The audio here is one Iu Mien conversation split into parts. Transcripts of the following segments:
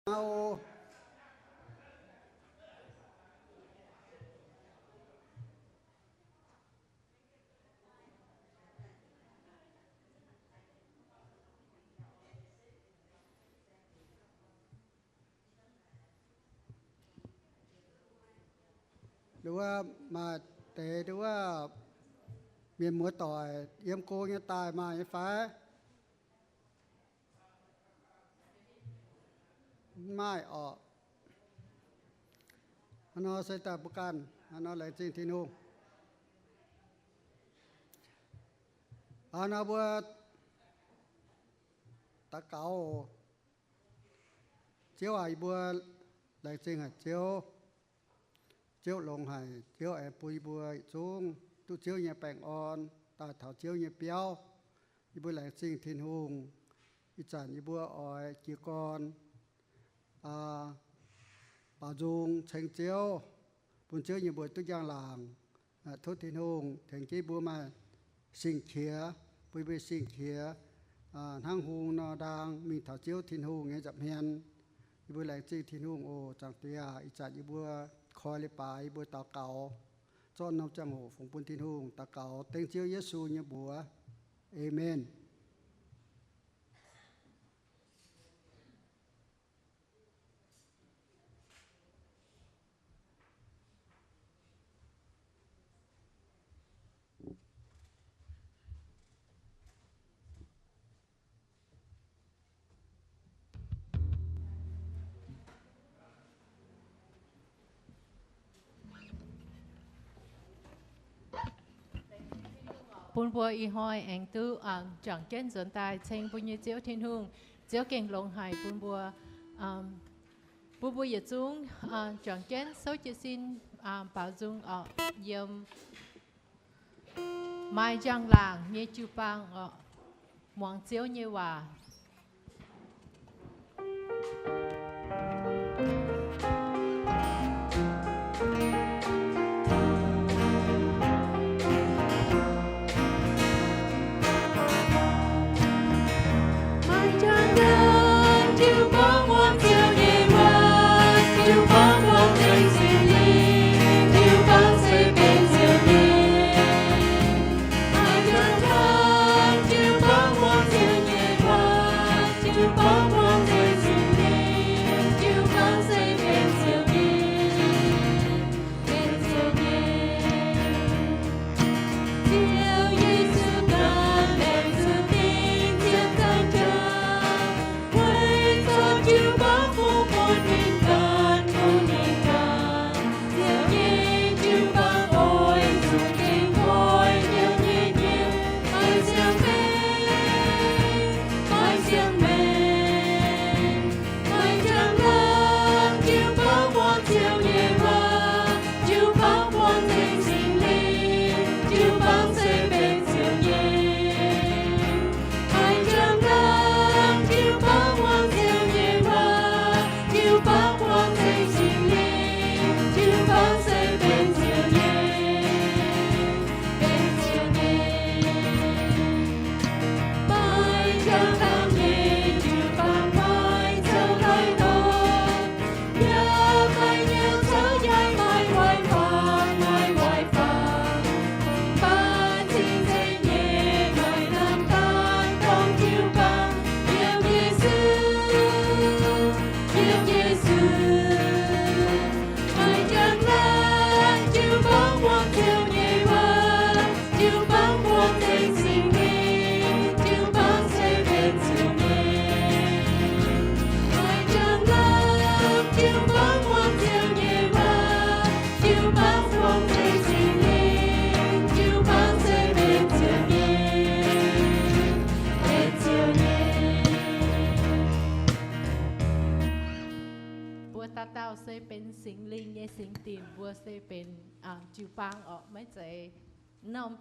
Aa, nduov maaih deix nduov mienh muoz doic yiem go nyei daaih maaih nyei fai? Mv maaih orqc. Hnangv nor se daaih mbuo ganh hnangv nor laengz zingh Tin-Hungh. Hnangv nor mbuo daux gaux. Ziouv aac, yie mbuo laengz zingh haic Ziouv. Ziouv longx haic, Ziouv aengx bun yie mbuo yietc zungv duqv Ziouv nyei baengh orn daaih taux Ziouv nyei biauv. Yie mbuo laengz zingh Tin-Hungh. Ih zanc yie mbuo oix jiez gorn baaux nzung ceng Ziouv, bun Ziouv nyei mbuox duqv njang-laangc. Tov Tin-Hungh tengx jienv mbuo maaih sing-qiex, bun mbuo sing-qiex hnangv hung nor ndaang mingh taux Ziouv Tin-Hungh nyei nza'hmien. Yie mbuo laengz zingh Tin-Hungh oc. Zaangc Diex aac, ih zanc yie mbuo koi leiz-baaix yie mbuo daux gaux, zorqv norm ziangh hoc fungx bun Tin-Hungh daux gaux dengv Ziouv Yesu nyei mbuox. Aamen. Bun mbuo ih hnoi aengx duqv juangc jienv nzuonx daaih ceng mbuo nyei Ziouv Tin-Hungh. Ziouv gengh longx haic bun mbuo, bun mbuo yietc zungv juangc jienv souv jiez sin baaux nzung orqc, yiem maaih njang-laangc nyei jiu-baang orqc, muangx Ziouv nyei waac. Mbuo dauh dauh se benx Singx Lingh nyei singx dinc, mbuo se benx jiu-baang orqc, maiv zeiz norm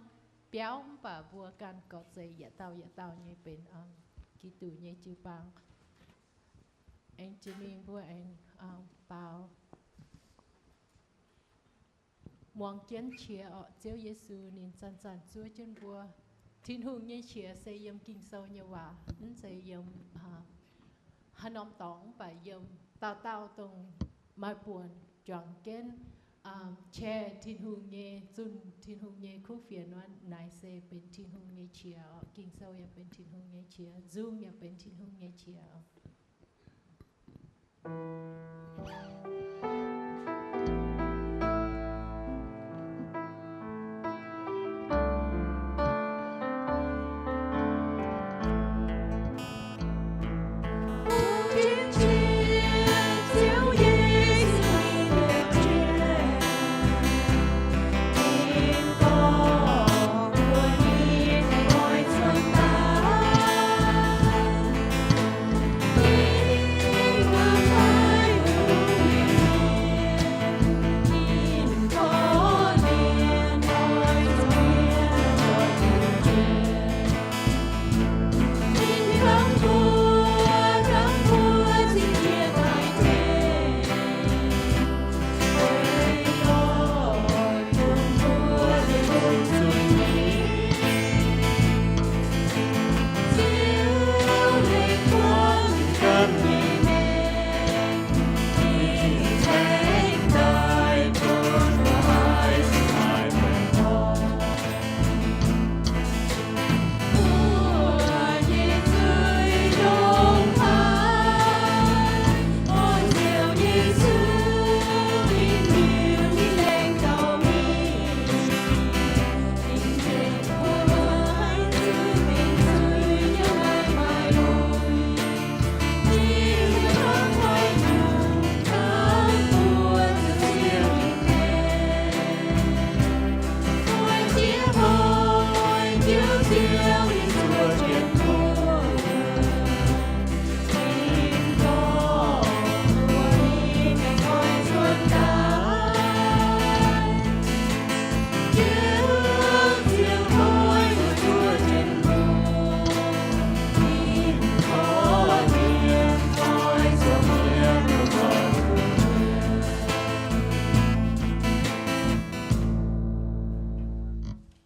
biauv, mv baac mbuo ganh gorqv-zeic yietc dauh yietc dauh nyei benx Giduc nyei jiu-baang. Aengx jiex mingh mbuo aengx baaux muangx jienv qiex orqc. Ziouv Yesu ninh zanc-zanc zuov jienv mbuo. Tin-Hungh nyei qiex se yiem Ging-Sou nyei waac, mv zeiz yiem haaix norm dorngx, mv baac yiem dauh dauh dongh maaih buonc juangc jienv, um, qiex Tin-Hungh nyei, zunh Tin-Hungh nyei kuv fienx wuov, naaiv se benx Tin-Hungh nyei qiex oc. Ging-Sou yaac benx Tin-Hungh nyei qiex, Zoom yaac benx Tin-Hungh nyei qiex oc.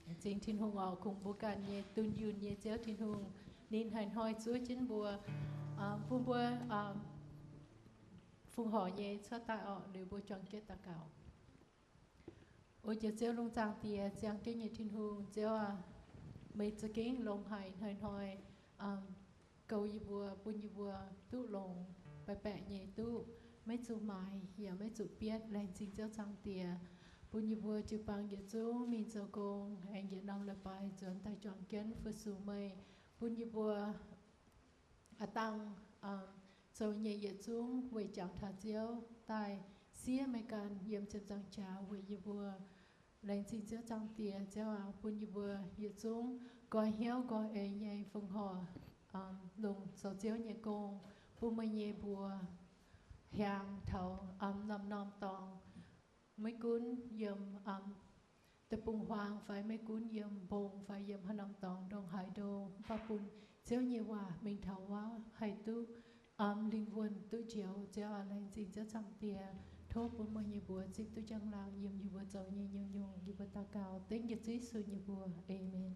Laengz zingh Tin-Hungh oc, kungx mbuo ganh nyei dunh yunh nyei Ziouv Tin-Hungh. Ninh haaix hnoi zuov jienv mbuo, bun mbuo fongc horc nyei cuotv daaih oc. Liuz mbuo juangc jienv daux gaux. O Diex Ziouv, lungh zaangc Diex, ziangh jienv nyei Tin-Hungh, Ziouv aac, meih za'gengh longx haic hnoi-hnoi goux yie mbuo, bun yie mbuo duqv longx, baeqc baeqc nyei duqv, maiv zuqc maaiz yaac maiv zuqc bietv. Laengz zingh Ziouv Zaangc Diex, bun yie mbuo jiu-baang yietc zungv mingh zoux gong, aengx yietc norm leiz-baaix nzuonx daaih juangc jienv fu-sux meih, bun yie mbuo aav dangh zoux nyei yietc zungv weic jangx taux Ziouv daaih siev meih ganh yiem ziepc nzaangc jaax weic yie mbuo. Laengz zingh Ziouv Zaangc Diex, Ziouv aac, bun yie mbuo yietc zungv nqoi hnyouv nqoi eix nyei fongc horc longc zoux Ziouv nyei gong, bun meih nyei mbuox hiaangx taux norm-norm dorngx, maiv gunv yiem deic-bung-huaang fai maiv gunv yiem mbong fai yiem haaix norm dorngx ndongc haaix ndo, mv baac bun Ziouv nyei waac mingh taux wuov haih duqv lingh wuonh duqv njoux. Ziouv aac, laengz zingh Ziouv Zaangc Diex, tov bun meih nyei mbuox zipv duqv njang-laangc yiem yie mbuo zoux nyei nyungc-nyungc. Yie mbuo daux gaux dengv Yesu Yesu nyei mbuox. Aamen.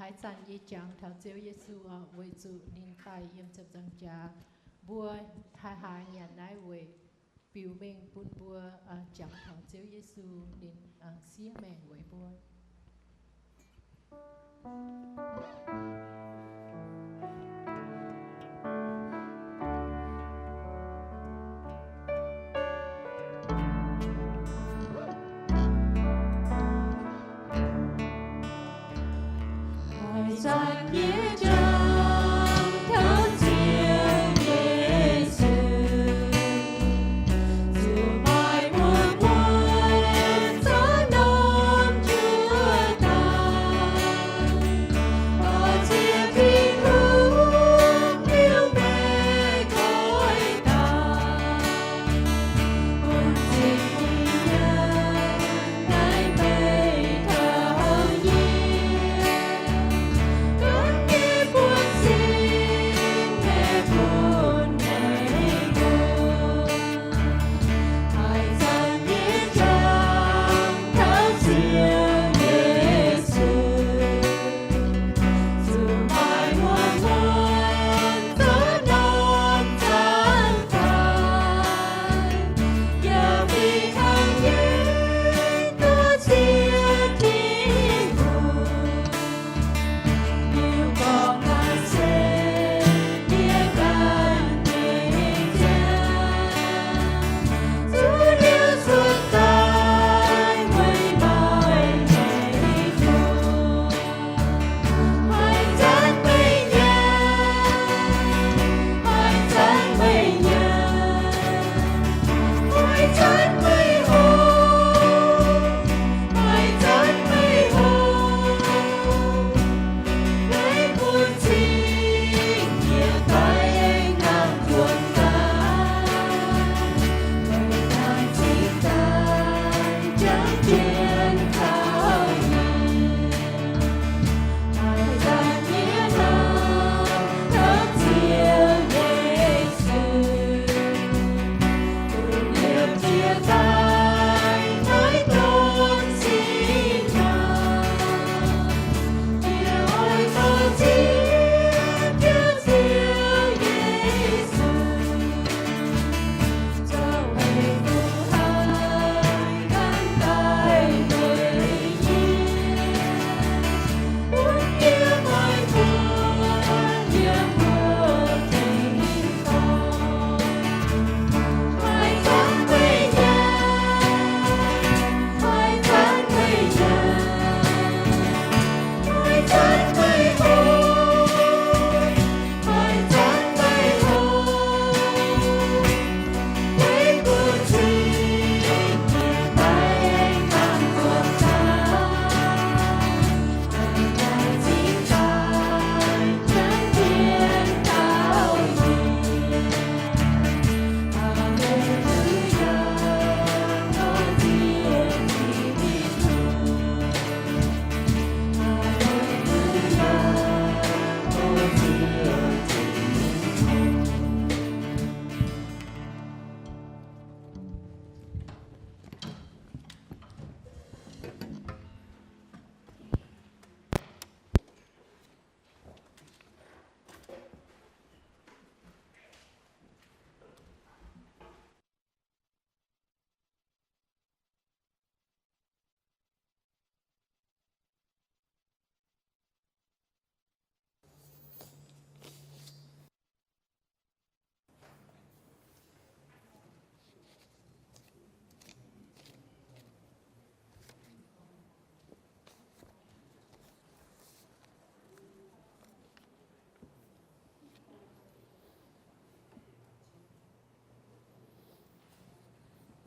Haaix zanc yie jangx taux Ziouv Yesu oc, weic zuqc ninh daaih yiem ziepc nzaangc jaax. Mbuo haih haaz nyanc naaiv weic biux mengh bun mbuo jangx taux Ziouv Yesu, ninh siev maengc weic mbuo.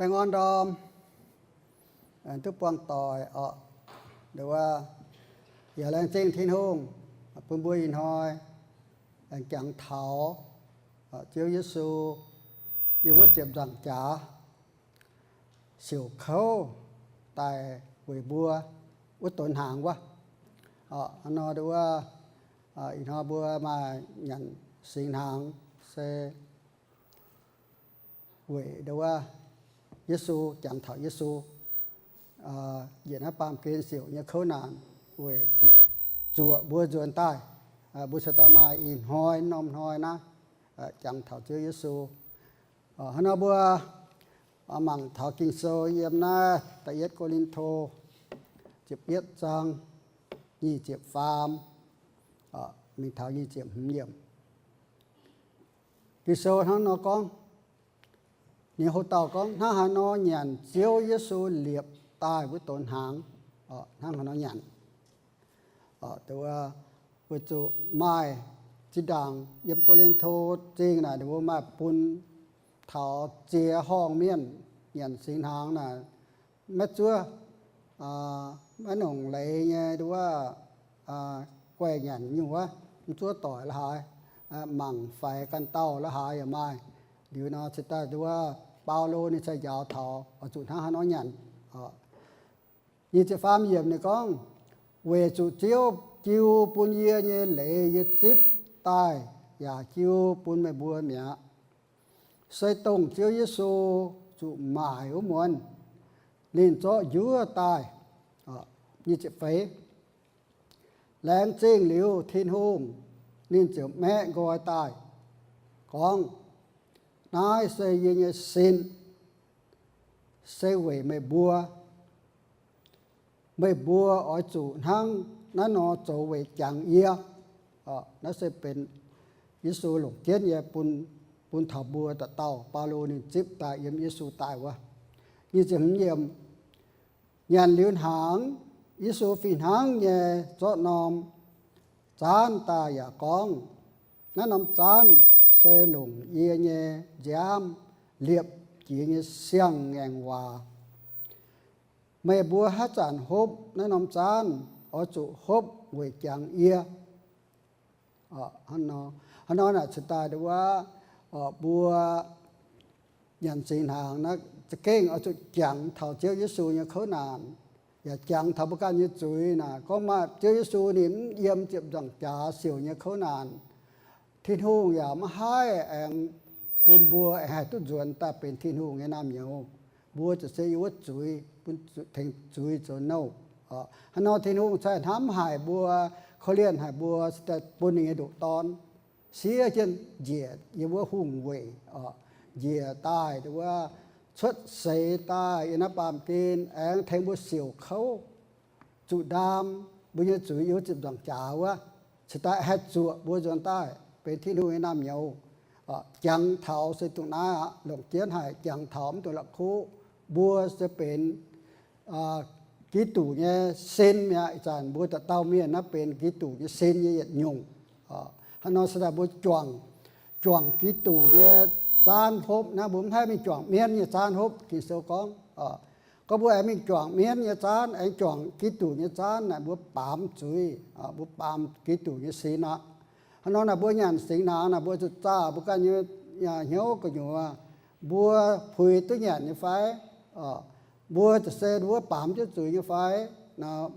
Baengh orn ndorm, duqv buangh doic oc. Nduov, yaac laengz zingh Tin-Hungh bun mbuo ih hnoi aengx jangx taux Ziouv Yesu yiem wuov ziepc nzaangc jaax siouc kouv daaih weic mbuo wuov donx hnaangx wuov. Hnangv nor nduov, ih hnoi mbuo maaih nyanc singx hnaangx se weic nduov Yesu, jangx taux Yesu njiec naaiv baamh gen siouc nyei kouv naanc weic zuoqc mbuo nzuonx daaih. Mbuo cingx daaih maaih ih hnoi norm hnoi naaiv jangx taux Ziouv Yesu. Hnangv nor mbuo mangc taux Ging-Sou yiem naaiv da'yietv Ko^lin^to ziepc yietv zaang nyic ziepc faam mingh taux nyic ziepc hmz yiemc. Ging-Sou hnangv nor gorngv, ninh hoc dauh gorngv, hnangv haaix nor nyanc Ziouv Yesu liepc daaih wuov donx hnaangx, hnangv haaix nor nyanc. Weic zuqc maaih zinh ndaangc yiem Ko^lin^to Zingh naaic ninh mbuo maaih bun taux ziex horngh mienh nyanc singx hnaangx naaic, maiv zuov, maiv nongc leiz nyei nduov guaih nyanc nyungc wuov, mv zuov doic la'haaix, mangc faix ganh dauh la'haaix yaac maaih. Liuz nor cingx daaih nduov Baulo ninh cingx njaaux taux oix zuqc hnangv haaix nor nyanc. Nyic ziepc faam yiemc ninh gorngv, weic zuqc Ziouv jiu bun yie nyei leiz yie zipv daaih yaac jiu bun meih mbuo mi'aqv. Se dongh Ziouv Yesu zuqc maaic wuov muonz, ninh zorqv njuov daaih. Nyic ziepc feix, laengz zingh liuz Tin-Hungh, ninh ziouc maeqv nqoi daaih gorngv, naaiv se yie nyei sin, se weic meih mbuo. Meih mbuo oix zuqc hnangv naaiv nor zoux weic jangx yie. Naaiv se benx Yesu longc jienv nyei bun, bun taux mbuo dauh dauh. Baulo ninh zipv daaih yiem Yesu daaih wuov. Nyic ziepc hmz yiemc, nyanc liuz hnaangx, Yesu fih hnangv nyei zorqv norm zaanv daaih yaac gorngv, naaiv norm zaanv se longc yie nyei nziaamv liepc jiex nyei siang-ngaengc waac. Meih mbuo haaix zanc hopv naaiv norm zaanv, oix zuqc hopv weic jangx yie. Hnangv nor naaic cingx daaih nduov mbuo nyanc singx hnaangx naaiv za'gengh oix zuqc jangx taux Ziouv Yesu nyei kouv naanc, yaac jangx taux mbuo ganh nyei zuiz naaic. Gorngv maaih Ziouv Yesu ninh mv yiem ziepc nzaangc jaax siouc nyei kouv naanc, Tin-Hungh yaac maiv haih aengx bun mbuo aengx haih duqv nzuonx daaih benx Tin-Hungh nyei naamh nyouz. Mbuo ziouc se yiem wuov zuiz, bun tengx zuiz zoux nouh. Hnangv nor Tin-Hungh cingx hnamv haic mbuo, korv-lienh haic mbuo, cingx daaih bun ninh nyei ndoqc Dorn siev jienv njiec yiem wuov hungh weic, njiec daaih nduov cuotv seix daaih yiem naaiv baamh gen aengx tengx mbuo siouc kouv, zuqc ndaam mbuo nyei zuiz yiem ziepc nzaangc jaax wuov, cingx daaih haih zuoqc mbuo nzuonx daaih benx Tin-Hungh nyei naamh nyouz. Jangx taux se dongh naaiv aqv, longc jienv haic, jangx taux mv dungx la'kuqv. Mbuo se benx Giduc nyei sin mi'aqv. Ih zanc mbuo dauh dauh mienh naaiv benx Giduc nyei sin nyei yietc nyungc. Hnangv nor se daaih mbuo juangc, juangc Giduc nyei zaanv hopv naaiv, mbuo mv haih mingh juangc mienv nyei zaanv hopv. Ging-Sou gorngv, gorngv mbuo aengx mingh juangc mienv nyei zaanv, aengx juangc Giduc nyei zaanv naaic, mbuo baamz zuiz, mbuo baamz Giduc nyei sin aqv. Hnangv nor naaic mbuo nyanc singx hnaangx naaic, mbuo zuqc zaah mbuo ganh nyei hnyouv gu'nyuoz, mbuo puix duqv nyanc nyei fai? Mbuo ziouc se wuov baamz jienv zuiz nyei fai?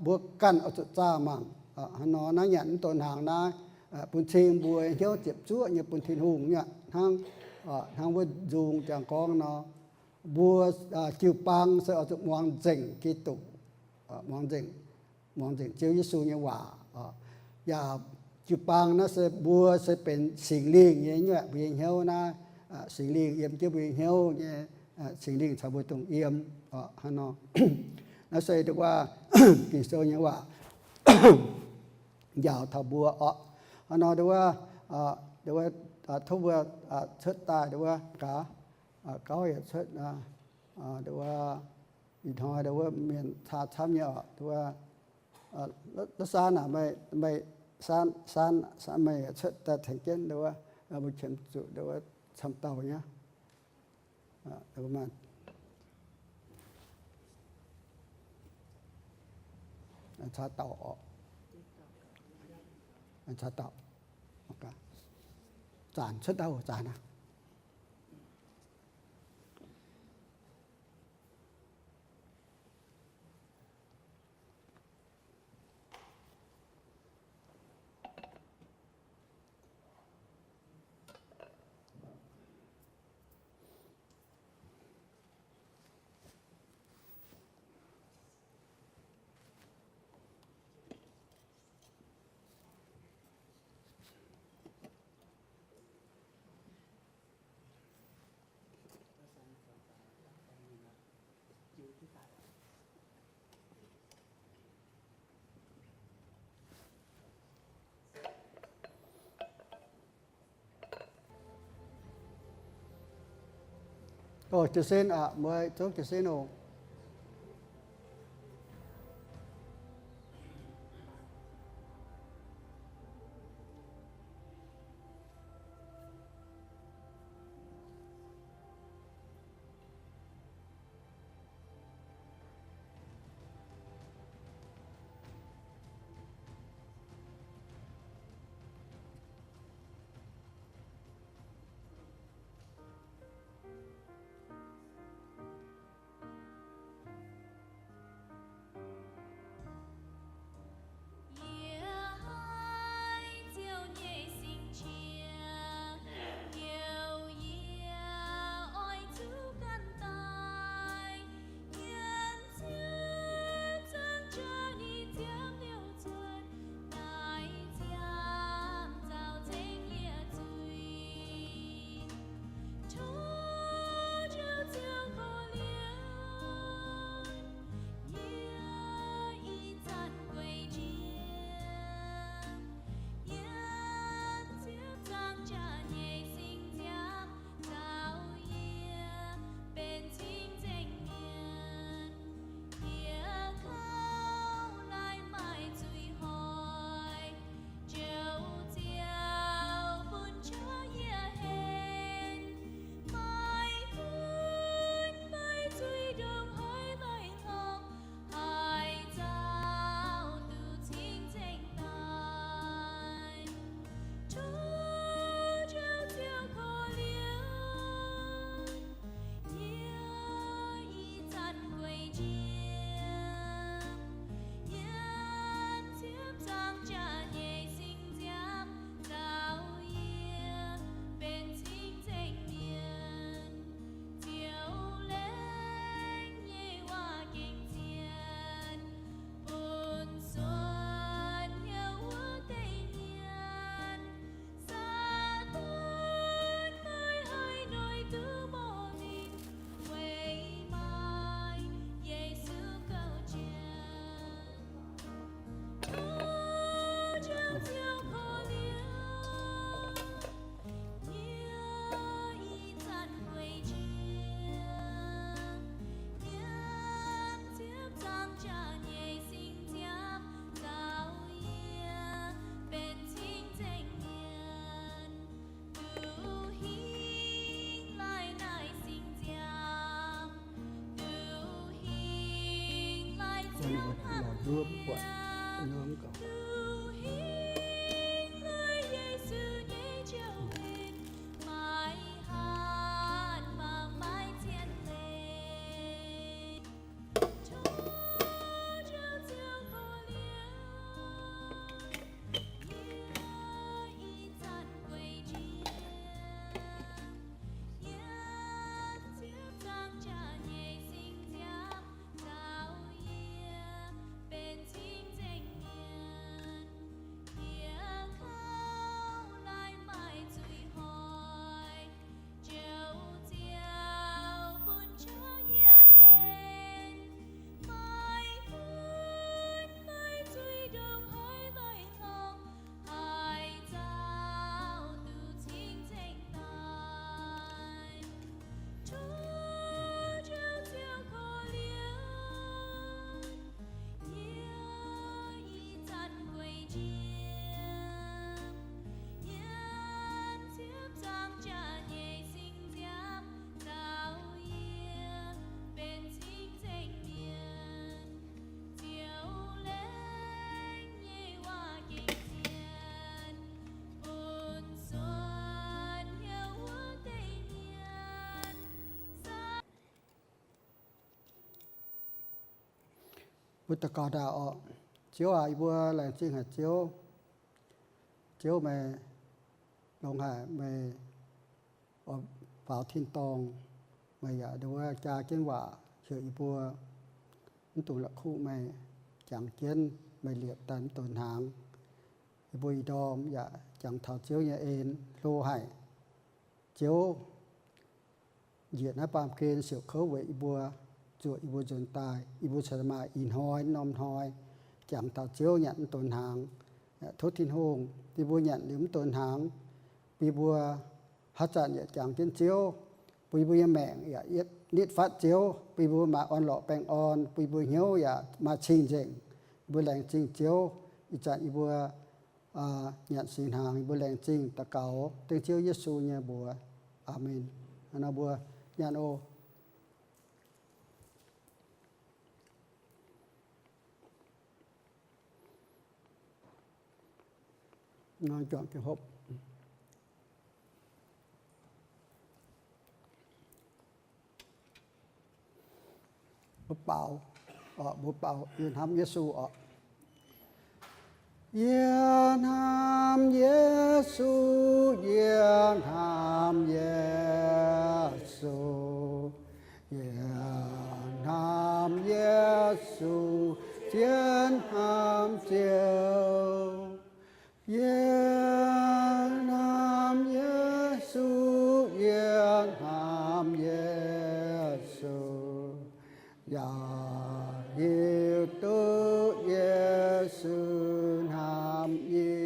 Mbuo ganh oix zuqc zaah mangc. Hnangv nor naaiv nyanc mv donx hnaangx naaiv bun cing mbuo hnyouv ziepc zuoqv nyei bun Tin-Hungh nyei hnangv, hnangv wuov nzung jangx gorngv nor, mbuo jiu-baang se oix zuqc muangx nzengc Giduc, muangx nzengc, muangx nzengc Ziouv Yesu nyei waac. Yaac jiu-baang naaiv se mbuo se benx Singx Lingh nyei nyuoqc mbuo nyei hnyouv naaiv, Singx Lingh yiem jienv mbuo nyei hnyouv nyei, Singx Lingh caux mbuo dongh yiem. Hnangv nor, naaiv se nduov Ging-Sou nyei waac njaaux taux mbuo oc. Hnangv nor nduov, nduov, tov mbuo cuotv daaih nduov gaax, gauv yaac cuotv, nduov, ih hnoi nduov mienh caa camv nyei oc, nduov, lov saan aac, meih, saan, saan meih cuotv daaih tengx jienv nduov, mbuo qiemx zuqc nduov camv dauh nyei. Maaih Caux dauh oc. Caux dauh. Zanc cuotv dauh zanc aqv. Ov, jiu sen aqv, mueiz, zungv jiu sen oc. Yie haiz Ziouv nyei singx qiex, youh yie oix zuqc ganh daaih. Yiem Ziouv zungv jaax ninh ziepc liuz cuotv, daaih ziangh zaux zengv yie zuiz. Tov Ziouv korv-lienh yie ih zanc guei njien, yiem Ziouv zungv jaax nyei singx nziaamv nzauh yie benx cing-nzengc mienh. Yie kouv naaiv maaih zuiz hoic, Ziouv ziouc bun qaqv yie henv. Maaih gunv maaih zuiz ndongc haaix maaih hngongx, haih nzauh duqv cing-nzengc daaih. Tov Ziouv korv-lienh yie ih zanc guei njien, yiem Ziouv zungv jaax nyei singx nziaamv nzauh yie benx cing-nzengc mienh. Ziouv lengh nyei waac gengh zien bun suonc hnyouv wuov deix mienh. Saadaan maiv haih noic duqv mouz ninh, weic maaih Yesu gouv jienv. Tov Ziouv korv-lienh yie ih zanc guei njien, yiem Ziouv zungv jaax nyei singx nziaamv nzauh yie benx cing-nzengc mienh. Duqv hingh laih naaiv singx nziaamv, duqv hingh laih Ziouv hnamv mienh, duqv hingh laih Yesu nyei njoux hlen, maiv hatc mangc maiv zien leiz. Tov Ziouv korv-lienh yie ih zanc guei njien, yiem Ziouv zungv jaax nyei singx nziaamv nzauh yie benx cing-nzengc mienh. Mbuo daux gaux ndaangc oc. Ziouv aac, yie mbuo laengz zingh haic Ziouv. Ziouv meih longx haic, meih oix faaux tin-dorngh, meih yaac nduov jaa jienv waac heuc yie mbuo mv dungx la'kuqv meih, jangx jienv meih liepc daaih mv donx hnaangx. Yie mbuo ih ndorm yaac jangx taux Ziouv nyei en hlo haic. Ziouv njiec naaiv baamh gen siouc kouv weic yie mbuo, zuoqc yie mbuo nzuonx daaih, yie mbuo cingx maaih ih hnoi norm hnoi jangx taux Ziouv nyanc mv donx hnaangx. Tov Tin-Hungh, yie mbuo nyanc liuz mv donx hnaangx, bun yie mbuo haaix zanc yaac jangx jienv Ziouv, bun yie mbuo nyei maengc yaac nitv fatv Ziouv, bun yie mbuo maaih orn-lorqc baengh orn, bun yie mbuo hnyouv yaac maaih cing-nzengc. Yie mbuo laengz zingh Ziouv. Ih zanc yie mbuo nyanc singx hnaangx, yie mbuo laengz zingh daux gaux dengv Ziouv Yesu nyei mbuox. Aamen. Hnangv naaiv mbuo nyanc oc. Mbuo baaux, mbuo baaux, yie hnamv Yesu oc. Yie hnamv Yesu, yie hnamv Yesu, yie hnamv Yesu, zien hnamv Ziouv. Yie hnamv Yesu, yie hnamv Yesu, yaac hiuv duqv Yesu hnamv yie.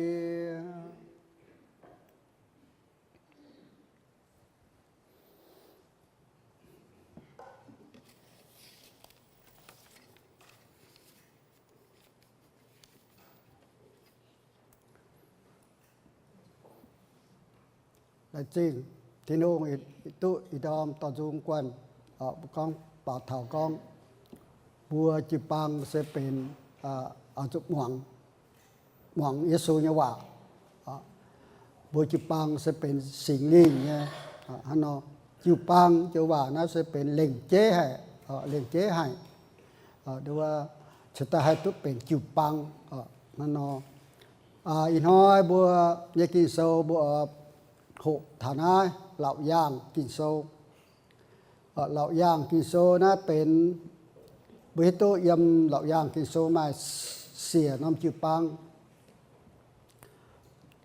Laengz zingh Tin-Hungh duqv ih ndorm dorh nzung guanh, mbuo gorngv baaux taux gorngv mbuo jiu-baang se benx, oix zuqc muangx, muangx Yesu nyei waac. Mbuo jiu-baang se benx Singx Lingh nyei, hnangv nor, jiu-baang joux waac naaiv se benx lengc jeiv haic, lengc jeiv haic. Nduov, cingx daaih haih duqv benx jiu-baang, hnangv nor. Ih hnoi mbuo nyei Ging-Sou mbuo hoqc taux naaiv Laauc Yaangh Ging-Sou. Laauc Yaangh Ging-Sou naaiv benx, mbuo hiuv duqv yiem Laauc Yaangh Ging-Sou maaih siec norm jiu-baang.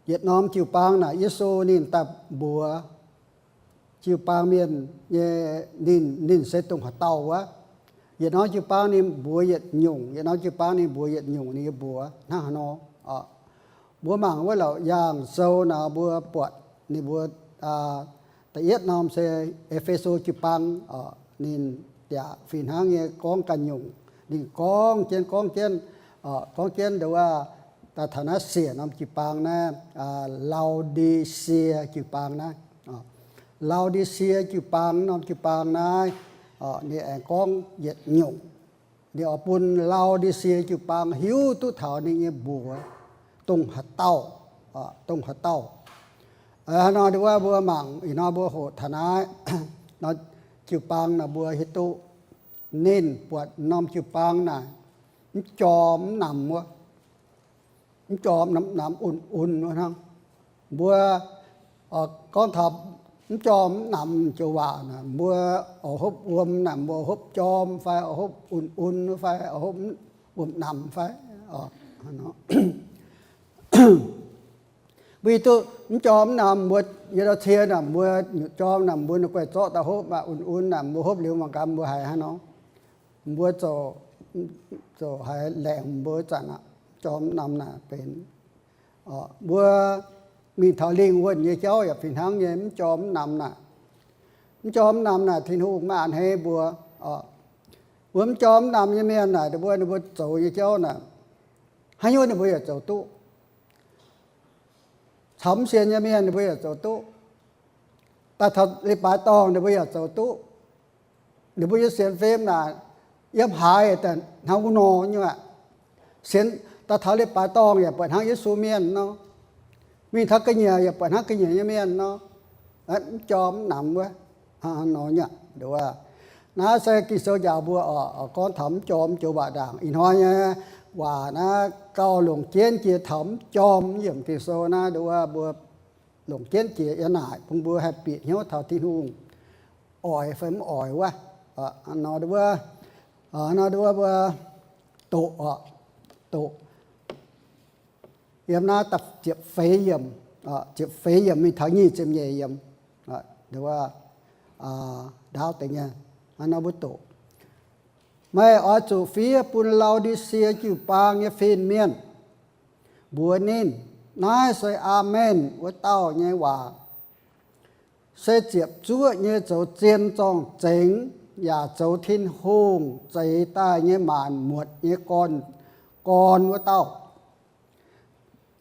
Yietc norm jiu-baang naaic Yesu ninh daaih mbuox jiu-baang mienh nyei, ninh, ninh se dongh haaix dauh wuov. Yietc norm jiu-baang ninh mbuox yietc nyungc, yietc norm jiu-baang ninh mbuox yietc nyungc ninh nyei mbuox hnangv haaix nor. Mbuo mangc wuov Laauc Yaangh Sou naaic mbuo buatc ninh mbuo da'yietv norm se E^fe^so jiu-baang, ninh yaac fih hnangv nyei gorngv ganh nyungc. Ninh gorngv jienv, gorngv jienv, gorngv jienv nduov, daaih taux naaiv siec norm jiu-baang naaiv, Lao^ndi^sie jiu-baang naaiv. Lao^ndi^sie jiu-baang norm jiu-baang naaiv, ninh aengx gorngv yietc nyungc. Ninh oix bun Lao^ndi^sie jiu-baang hiuv duqv taux ninh nyei mbuox dongh haaix dauh, dongh haaix dauh. Hnangv nor wuov mbuo mangc ih hnoi mbuo hoqc taux naaiv norm jiu-baang naaic mbuo hiuv duqv ninh buatc norm jiu-baang naaic mv jorm mv namx wuov. Mv jorm mv namx, un-un wuov hnangv. Mbuo gorngv taux mv jorm mv namx joux waac naaic, mbuo oix hopv wuom naaic, mbuo oix hopv jorm fai oix hopv un-un fai oix hopv wuom namx fai. Mbuo hiuv duqv mv jorm mv namx mbuo, yie dau cie naaic mbuo nyutc jorm naaic mbuo ninh guaih zorqv daaih hopv, maaih un-un naaic mbuo hopv liuz mangc gaax mbuo haiz haaix nor. Mbuo zoux, zoux haiz laengz mbuo zanc aqv. Jorm mv namx naaic benx, mbuo mingh taux lingh wuonh nyei jauv yaac fih hnangv nyei, mv jorm mv namx naaic. Mv jorm mv namx naaic Tin-Hungh maiv a'hneiv mbuo. Mbuo mv jorm mv namx nyei mienh naaic, mbuo, ninh mbuo zoux nyei jauv naaic, haaix nyungc ninh mbuo yaac zoux duqv. Caux mv sienx nyei mienh ninh mbuo yaac zoux duqv. Daaih taux leiz-baaix dorngh ninh mbuo yaac zoux duqv. Ninh mbuo nyei sienx fim naaic, yiem haaix daaih hnangv wuov nor nyei aqv. Sienx daaih taux leiz-baaix dorngh yaac buatc hnangv Yesu mienh nor. Mingh taux ga'nyiec yaac buatc hnangv ga'nyiec nyei mienh nor. Mv jorm mv namx wuov, hnangv nor nyei aqv. Naaiv se Ging-Sou njaaux mbuo oc, gorngv taux mv jorm joux waac ndaangc. Ih hnoi nyei waac naaiv gauh longc jienv jiex taux mv jorm yiemc Ging-Sou naaiv, nduov mbuo longc jienv jiex yiem naaic bun mbuo haih bieqc hnyouv taux Tin-Hungh oix fai mv oix wuov. Nor nduov, nor nduov mbuo doqc oc, doqc yiem naaiv ziepc feix yiemc, ziepc feix yiemc mingh taux nyic ziepc nyeic yiemc, nduov ndaauv deix nyei. Nor mbuo doqc, meih oix zuqc fiev bun Lau^ndi^sie jiu-baang nyei fin-mienh, mbuox ninh, naaiv se Aamen wuov dauh nyei waac, se ziepc zuoqv nyei zoux zien zorng-zengx yaac zoux Tin-Hungh zeix daaih nyei maanc muotc nyei gorn, gorn wuov dauh.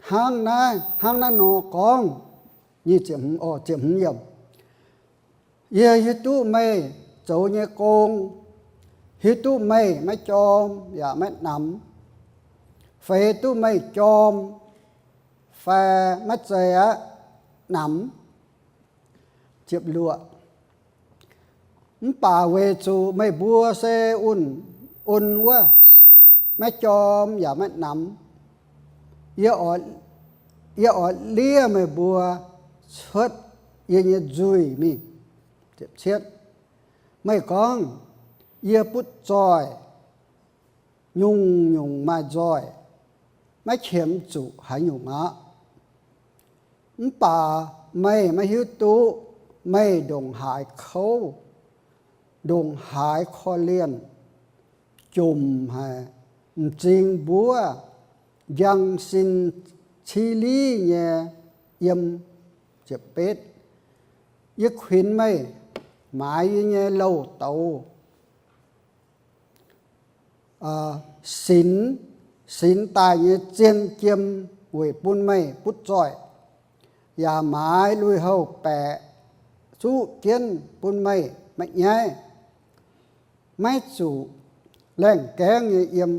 Hnangv naaiv, hnangv naaiv nor gorngv, nyic ziepc hmz, ziepc hmz yiemc, yie hiuv duqv meih zoux nyei gong, hiuv duqv meih maiv jorm yaac maiv namx, feix duqv meih jorm fai maiv zeiz aqv namx. Ziepc luoqc, mv baac weic zuqc meih mbuo se un, un wuov, maiv jorm yaac maiv namx, yie oix, yie oix liev meih mbuo cuotv yie nyei nzuih mingh. Ziepc cietv, meih gorngv, yie butv zoih, nyungc-nyungc maaih nzoih, maiv qiemx zuqc haaix nyungc aqv. Mv baac meih maiv hiuv duqv meih ndongc haaix kouv, ndongc haaix korv-lienh, jomc haic, m'zing mbuov, njang sin cii liv nyei yiem. Ziepc betv, yie kuinx meih maaiz yie nyei louh-douz, sinx, sinx daaih nyei zien jiem weic bun meih butv zoih, yaac maaiz lui-houx baeqc zuqv jienv bun meih maiv nyaiv, maiv zuqc laengh gaengv nyei yiem.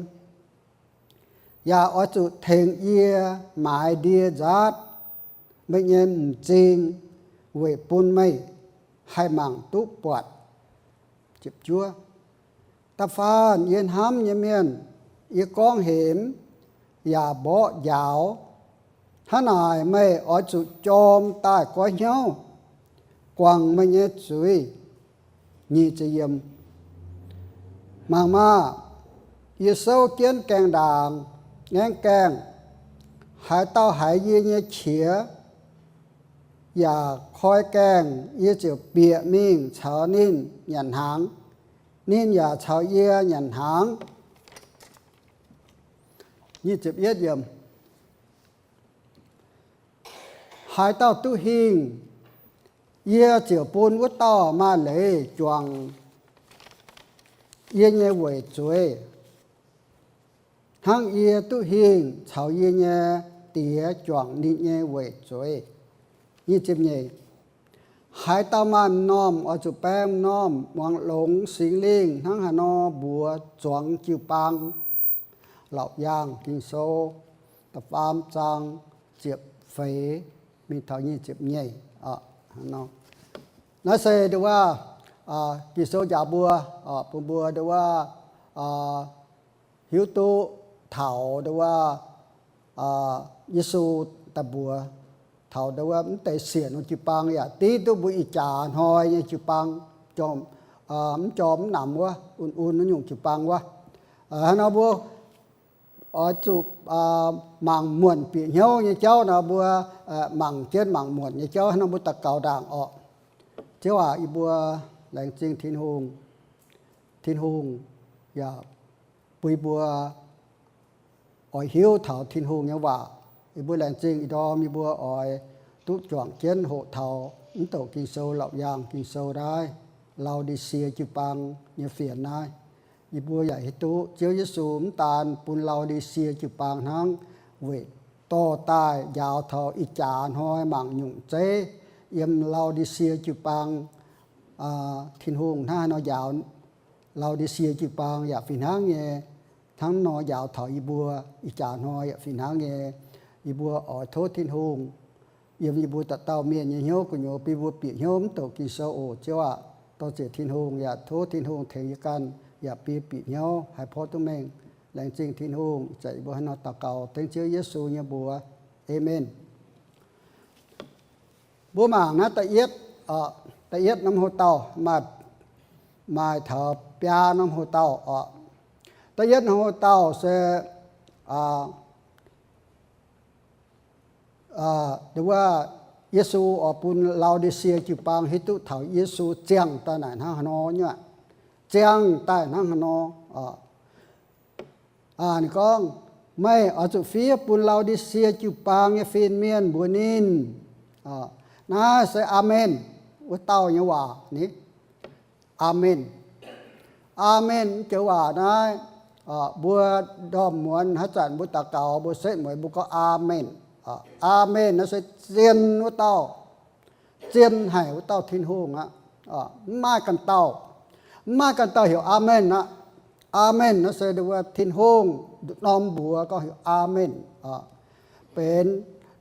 Yaac oix zuqc tengx yie maaiz ndie nzaatv meih nyei m'zing weic bun meih haih mangc duqv buatc. Da'faanh yie hnamv nyei mienh, yie gorngv hemx yaac mborqv njaaux. Hnangv naaic meih oix zuqc jorm daaih goiv hnyouv, guangc meih nyei zuiz. Nyic ziepc yiemc, mangc maah! Yie souv jienv gaengh ndaangc, ngaengv gaengh, haaix dauh haiz yie nyei qiex yaac koi gaengh, yie ziouc bieqc mingh caux ninh nyanc hnaangx, ninh yaac caux yie nyanc hnaangx. Haaix dauh duqv hingh, yie ziouc bun wuov dauh maaih leiz juangc yie nyei weic zueiz, hnangv yie duqv hingh caux yie nyei Diex juangc ninh nyei weic zueiz. Haaix dauh maaih m'normh oix zuqc baeng m'normh, muangx longx Singx Lingh hnangv haaix nor mbuox zuangx jiu-baang. Laauc Yaangh Ging-Sou da'faam zaang ziepc feix mingh taux nyic ziepc nyeic. Naaiv se nduov, Ging-Sou njaaux mbuo, bun mbuo nduov, hiuv duqv taux nduov, Yesu daaih mbuox taux nduov mv deix sienx wuov jiu-baang yaac div duqv mbuo ih jaax hnoi nyei jiu-baang, mv jorm mv namx wuov, un-un wuov nyungc jiu-baang wuov. Hnangv nor mbuo oix zuqc mangc muonc bieqc hnyouv nyei jauv nor, mbuo mangc jienv mangc muonc nyei jauv hnangv nor mbuo daux gaux ndaangc orqc. Ziouv aac, yie mbuo laengz zingh Tin-Hungh. Tin-Hungh yaac bun yie mbuo oix hiuv taux Tin-Hungh nyei waac. Yie mbuo laengz zingh ih ndorm yie mbuo oix duqv juangc jienv hoqc taux mv douc Ging-Sou, Laauc Yaangh Ging-Sou naaiv, Lau^ndi^sie jiu-baang nyei fienx naaiv. Yie mbuo yaac hiuv duqv Ziouv Yesu mv daan bun Lau^ndi^sie jiu-baang hnangv, weic dorh daaih njaaux taux ih jaax hnoi mangc nyungc zeiv yiem Lau^ndi^sie jiu-baang. Tin-Hungh hnangv haaix nor njaaux Lau^ndi^sie jiu-baang yaac fih hnangv nyei, hnangv nor njaaux taux yie mbuo ih jaax hnoi yaac fih hnangv nyei. Yie mbuo oix tov Tin-Hungh yiem yie mbuo dauh dauh mienh nyei hnyouv gu'nyuoz bun mbuo bieqc hnyouv mv douc Ging-Sou oc, Ziouv aac. Dorh ziec Tin-Hungh yaac tov Tin-Hungh tengx yie ganh yaac bieqc bieqc hnyouv haih porv duqv mengh. Laengz zingh Tin-Hungh, ih zanc yie mbuo haaix nor daux gaux dengv Ziouv Yesu nyei mbuox. Aamen. Mbuo mangc naaiv da'yietv, da'yietv norm hoc-dauh, maaih, maaih taux biaa norm hoc-dauh oc. Da'yietv norm hoc-dauh se, wuov, Yesu oix bun Lau^di^sie jiu-baang hiuv duqv taux Yesu ziangh daaih naaic hnangv haaix nor nyuoqc. Ziangh daaih hnangv haaix nor. Ninh gorngv, meih oix zuqc fiev bun Lau^di^sie jiu-baang nyei fin-mienh mbuox ninh, naaiv se Aamen wuov dauh nyei waac ni. Aamen. Aamen joux waac naaiv, mbuo ndorm muonz haaix zanc mbuo daux gaux mbuo setv mueiz mbuo gorngv Aamen. Aamen naaiv se zien wuov dauh, zien haic wuov dauh Tin-Hungh aqv. Mv maaih ganh dauh, mv maaih ganh dauh heuc Aamen aqv. Aamen naaiv se wuov Tin-Hungh nduqc norm mbuox gorngv heuc Aamen. Benx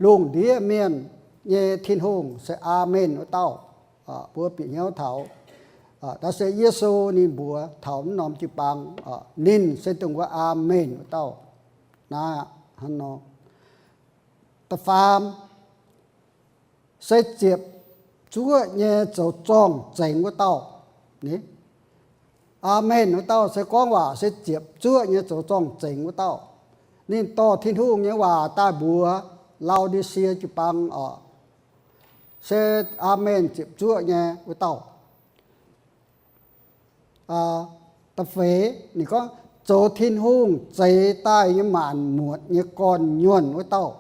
lungh ndiev mienh nyei Tin-Hungh se Aamen wuov dauh. Mbuo bieqc hnyouv taux, naaiv se Yesu ninh mbuox taux mv norm jiu-baang, ninh se dongh wuov Aamen wuov dauh. Naaiv hnangv nor. Da'faam se ziepc zuoqv nyei zoux zorng-zengx wuov dauh. Aamen wuov dauh se gorngv waac se ziepc zuoqv nyei zoux zorng-zengx wuov dauh. Ninh dorh Tin-Hungh nyei waac daaih mbuox Lau^di^sie jiu-baang oc. Se Aamen ziepc zuoqv nyei wuov dauh. Da'feix ninh gorngv zoux Tin-Hungh zeix daaih nyei maanc muotc nyei gorn-nyuonh wuov dauh.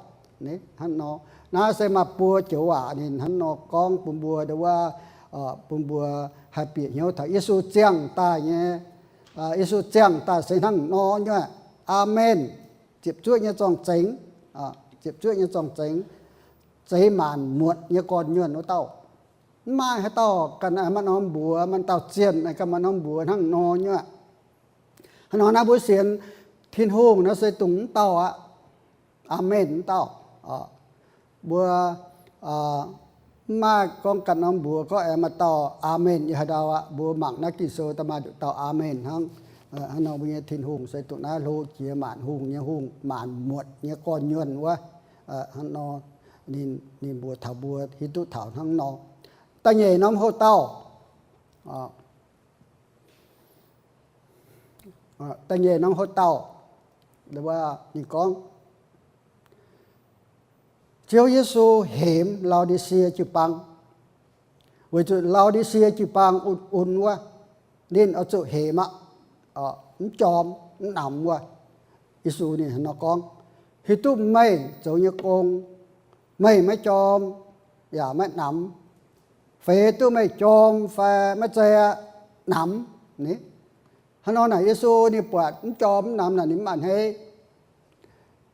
Hnangv nor, naaiv se maaih buo joux waac ninh hnangv nor gorngv bun mbuo, wuov, bun mbuo haih bieqc hnyouv taux Yesu ziangh daaih nyei, Yesu ziangh daaih se hnangv nor nyuoqc. Aamen. Ziepc zuoqv nyei zorng-zengx, ziepc zuoqv nyei zorng-zengx, zeix maanc muotc nyei gorn-nyuonh wuov dauh. Mv maaih haaix dauh ganh maaih norm mbuox, maaih dauh zienh ganh maaih norm mbuox hnangv nor nyuoqc. Hnangv nor naaiv mbuo sienx Tin-Hungh naaiv se dongh mv dauh aqv. Aamen mv dauh. Mbuo mv maaih gorngv ganh norm mbuox gorngv aengx maaih dauh aamen yiem haaix ndau aqv. Mbuo mangc naaiv Ging-Sou daaih maaih nduqc dauh aamen hnangv. Hnangv nor mbuo nyei Tin-Hungh se dongh naaiv hlo jiex maanc hungh nyei Hungh, maanc muotc nyei gorn-nyuonh wuov. Hnangv nor ninh, ninh mbuox taux mbuo hiuv duqv taux hnangv nor. Da'nyeic norm hoc-dauh, da'nyeic norm hoc-dauh, ninh gorngv, Ziouv Yesu hemx Lau^di^sie jiu-baang, weic zuqc Lau^di^sie jiu-baang un-un wuov, ninh oix zuqc hemx aqv, mv jorm mv namx wuov. Yesu ninh hnangv nor gorngv, hiuv duqv meih zoux nyei gong, meih maiv jorm yaac maiv namx. Feix duqv meih jorm fai maiv zeiz namx ni. Hnangv nor naaic Yesu ninh buatc mv jorm mv namx naaic ninh mv baac hneiv.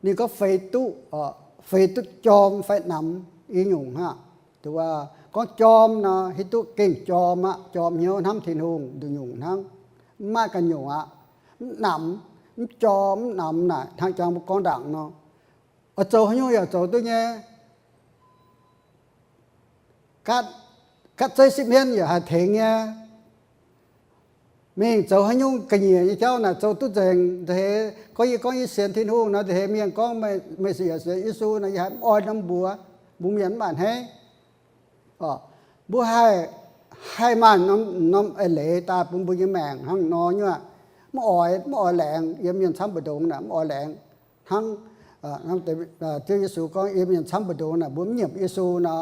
Ninh gorngv feix duqv, feix duqv jorm fai namx i nyungc hnangv. Gorngv jorm nor hiuv duqv gengh jorm aqv, jorm hnyouv hnamv Tin-Hungh nduqc nyungc hnangv. Mv maaih ganh nyungc aqv. Mv namx, mv jorm mv namx naaic hnangv jangx mbuo gorngv ndaangc nor, oix zoux haaix nyungc yaac zoux duqv nyei. Gatv, gatv zeiv sipv hmien yaac haih tengx nyei. Mingh zoux haaix nyungc ga'nyiec nyei jauv naaic zoux duqv nzengc. Nza'heix gorngv yie gorngv yie sienx Tin-Hungh nor, nza'heix mienh gorngv meih, meih yaac sienx Yesu nor, yie haih mv oix norm mbuox. Mbuo mienh mv baac hneiv. Mbuo haih, haih maaih norm, norm eix leiz daaih bun mbuo nyei maengc hnangv nor nyuoqc. Mv oix, mv oix laengz yiem mienh camv mbu'ndongx naaic, mv oix laengz. Hnangv Ziouv Yesu gorngv, yiem mienh camv mbu'ndongx naaic mbuo mv nyiemc Yesu nor,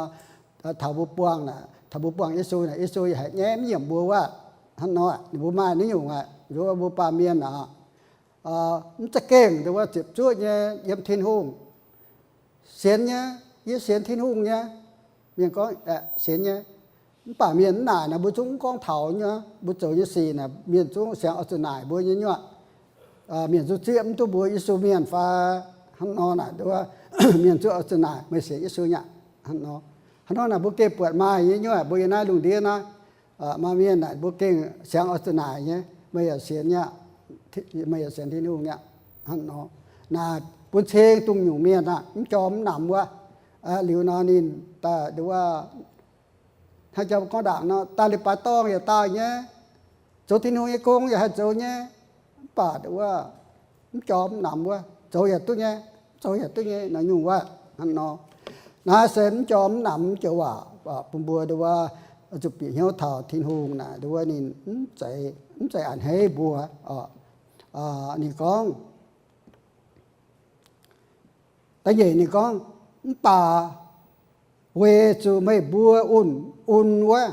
taux mbuo buangh naaic, taux mbuo buangh Yesu naaic, Yesu yaac haiz nyaiv mv nyiemc mbuo wuov. Hnangv nor ninh mbuo maaih naaiv nyungc aqv, mbuo paah mienh aqv, mv za'gengh nduov ziepc zuoqv nyei yiem Tin-Hungh. Sienx nyei, yie sienx Tin-Hungh nyei. Mienh gorngv, sienx nyei. Mv baac mienh mv naaic naaic mbuo zungv mv gorngv taux nyei. Mbuo zoux nyei sic naaic mienh zungv siang oix zuqc naaic mbuo nyei nyuoqc. Mienh zungv zieqv mv duqv mbuo Yesu mienh fai? Hnangv nor naaic nduov, mienh zungv oix zuqc naaic meih sienx Yesu nyei aqv. Hnangv nor, hnangv nor naaic mbuo gengh buatc maaih nyei nyuoqc, mbuo yiem naaiv lungh ndiev naaiv, maaih mienh naaic mbuo gengh siang oix zuqc naaic nyei, meih yaac sienx nyei, meih yaac sienx Tin-Hungh nyei aqv. Hnangv nor naaic bun cing dongh nyungc mienh aqv, mv jorm mv namx wuov. Liuz nor ninh daaih nduov Hnangv jang gorngv ndaangc nor, daaih leiz-baaix dorngh yaac daaih nyei, zoux Tin-Hungh nyei gong yaac haih zoux nyei, mv baac wuov, mv jorm mv namx wuov, zoux yaac duqv nyei, mv zoux yaac duqv nyei nor nyungc wuov. Hnangv nor, naaiv se mv jorm mv namx joux waac bun mbuo nduov, zuqc bieqc hnyouv taux Tin-Hungh naaic nduov ninh mv zeiz a'hneiv mbuo. Ninh gorngv, da'nyeic ninh gorngv, mv baac weic zuqc meih mbuo un-un wuov,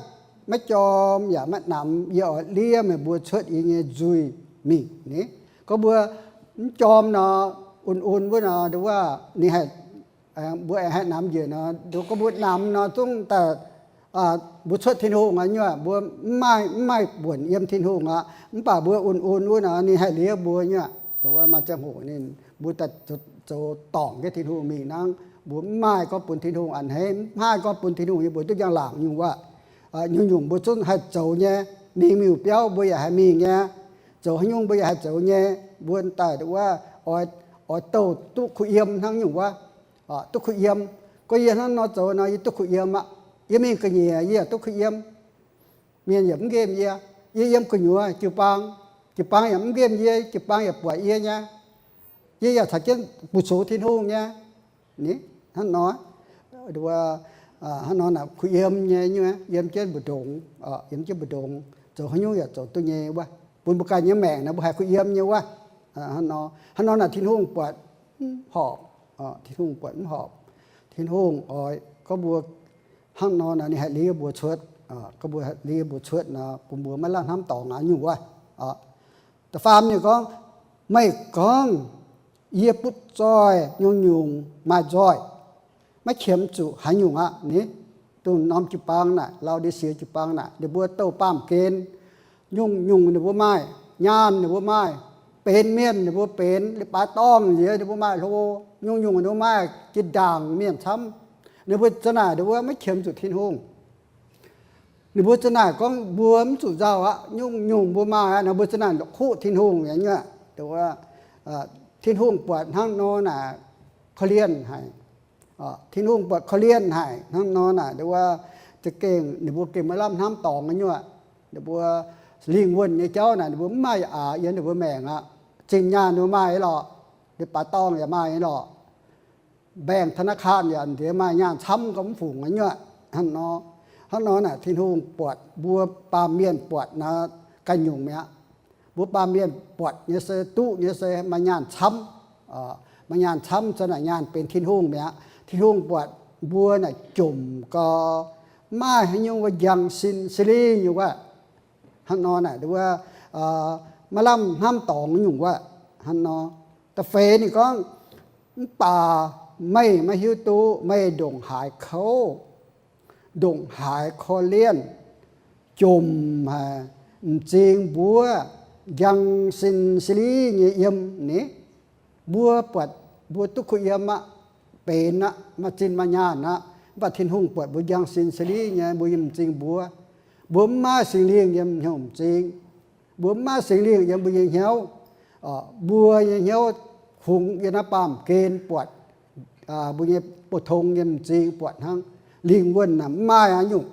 maiv jorm yaac maiv namx, yie oix liev meih mbuo cuotv yie nyei nzuih mingh ni. Gorngv mbuo mv jorm nor, un-un wuov nor, nduov ninh haih, mbuo aengx haih namx njiec nor, nduov gorngv mbuo namx nor zungv daaih mbuo cuotv Tin-Hungh aqv nyuoqc, mbuo mv maaih, mv maaih buonc yiem Tin-Hungh aqv. Mv baac mbuo un-un wuov nor, ninh haih liev mbuo nyuoqc. Maaih ziangh hoc ninh mbuo daaih zoux dorngc jienv Tin-Hungh mingh hnangv, mbuo mv maaih gorngv bun Tin-Hungh a'hneiv, mv maaih gorngv bun Tin-Hungh yie mbuo duqv njang-laangc nyungc wuov. Nyungc-nyungc mbuo zungv haih zoux nyei, mingh miuc-biauv mbuo yaac haih mingh nyei, zoux haaix nyungc mbuo yaac haih zoux nyei. Mbuo daaih wuov, oix douh duqv kuh yiem hnangv nyungc wuov. Duqv kuh yiem. Gorngv yie hnangv nor zoux nor, yie duqv kuh yiem aqv. Yie mingh ga'nyiec yie yaac duqv kuh yiem. Mienh yaac mv nqemh yie. Yie yiem gu'nyuoz jiu-baang, jiu-baang yaac mv nqemh yie, jiu-baang yaac buatc yie nyei. Yie yaac caux jienv bun sux Tin-Hungh nyei. Hnangv nor, hnangv nor naaic kuh yiem nyei, yiem jienv mbu'ndongx, yiem jienv mbu'ndongx, zoux haaix nyungc yaac zoux duqv nyei wuov. Bun mbuo ganh nyei maengc naaic mbuo haih kuh yiem nyei wuov. Hnangv nor naaic Tin-Hungh buatc mv horpc, Tin-Hungh buatc mv horpc. Tin-Hungh oix gorngv mbuo hnangv nor naaic ninh haih liev mbuo cuotv, gorngv mbuo haih liev mbuo cuotv nor, bun mbuo maiv lamh hnamv dorngx aqv nyungc wuov. Da'faam ninh gorngv, meih gorngv, yie butv zoih nyungc-nyungc maaih nzoih, maiv qiemx zuqc haaix nyungc aqv ni. Dongh norm jiu-baang naaic, Lao^ndi^sie jiu-baang naaic, ninh mbuo douh baamh gen, nyungc-nyungc ninh mbuo maaih, nyaanh ninh mbuo maaih, benx mienh ninh mbuo benx, leiz-baaix dorngh nziex ninh mbuo maaih hlo, nyungc-nyungc ninh mbuo maaih jiex ndaangc mienh camv. Ninh mbuo za'naaic ninh mbuo maiv qiemx zuqc Tin-Hungh. Ninh mbuo za'naaic gorngv mbuo mv zuqc nzauh aqv, nyungc-nyungc mbuo maaih aqv nor, mbuo za'naaic la'kuqv Tin-Hungh nyei. Tin-Hungh buatc hnangv nor naaic korv-lienh haic. Tin-Hungh buatc korv-lienh haic hnangv nor naaic, wuov, za'gengh ninh mbuo gengh maiv lamh hnamv dorngx nyei nyuoqc. Ninh mbuo lingh wuonh nyei jauv naaic ninh mbuo mv maaih aqc yiem ninh mbuo maengc aqv. Zinh nyaanh ninh mbuo maaih lorqc, leiz-baaix dorngh yaac maaih lorqc. Bank ธนาคาร yaac nziex maaih nyaanh camv gorngv mv fungc nyei nyuoqc. Hnangv nor, hnangv nor naaic Tin-Hungh buatc mbuo baamh mienh buatc naaic ganh nyungc mi'aqv. Mbuo baamh mienh buatc nyei se, duqv nyei se maaih nyaanh camv. Maaih nyaanh camv za'naaic nyaanh benx Tin-Hungh mi'aqv. Tin-Hungh buatc mbuo naaic jomc gau, mv maaih haaix nyungc wuov njang sin si li nyungc wuov. Hnangv nor naaic wuov, maiv lamh hnamv dorngx nyungc wuov. Hnangv nor, da'feix ninh gorngv, mv baac meih maiv hiuv duqv meih ndongc haaix kouv, ndongc haaix korv-lienh, jomc haic, m'zing mbuov, njang sin si li nyei yiem ni. Mbuo buatc mbuo duqv kuh yiem aqv, benx aqv, maaih zinh maaih nyaanh aqv, mv baac Tin-Hungh buatc mbuo njang sin si li nyei, mbuo yiem m'zing mbuov. Mbuo mv maaih Singx Lingh yiem hnyouv m'zing. Mbuo mv maaih Singx Lingh yiem mbuo nyei hnyouv. Mbuo nyei hnyouv kungx yiem naaiv baamh gen buatc, mbuo nyei bou tong yiem m'zing buatc hnangv. Lingh wuonh naaic mv maaih haaix nyungc.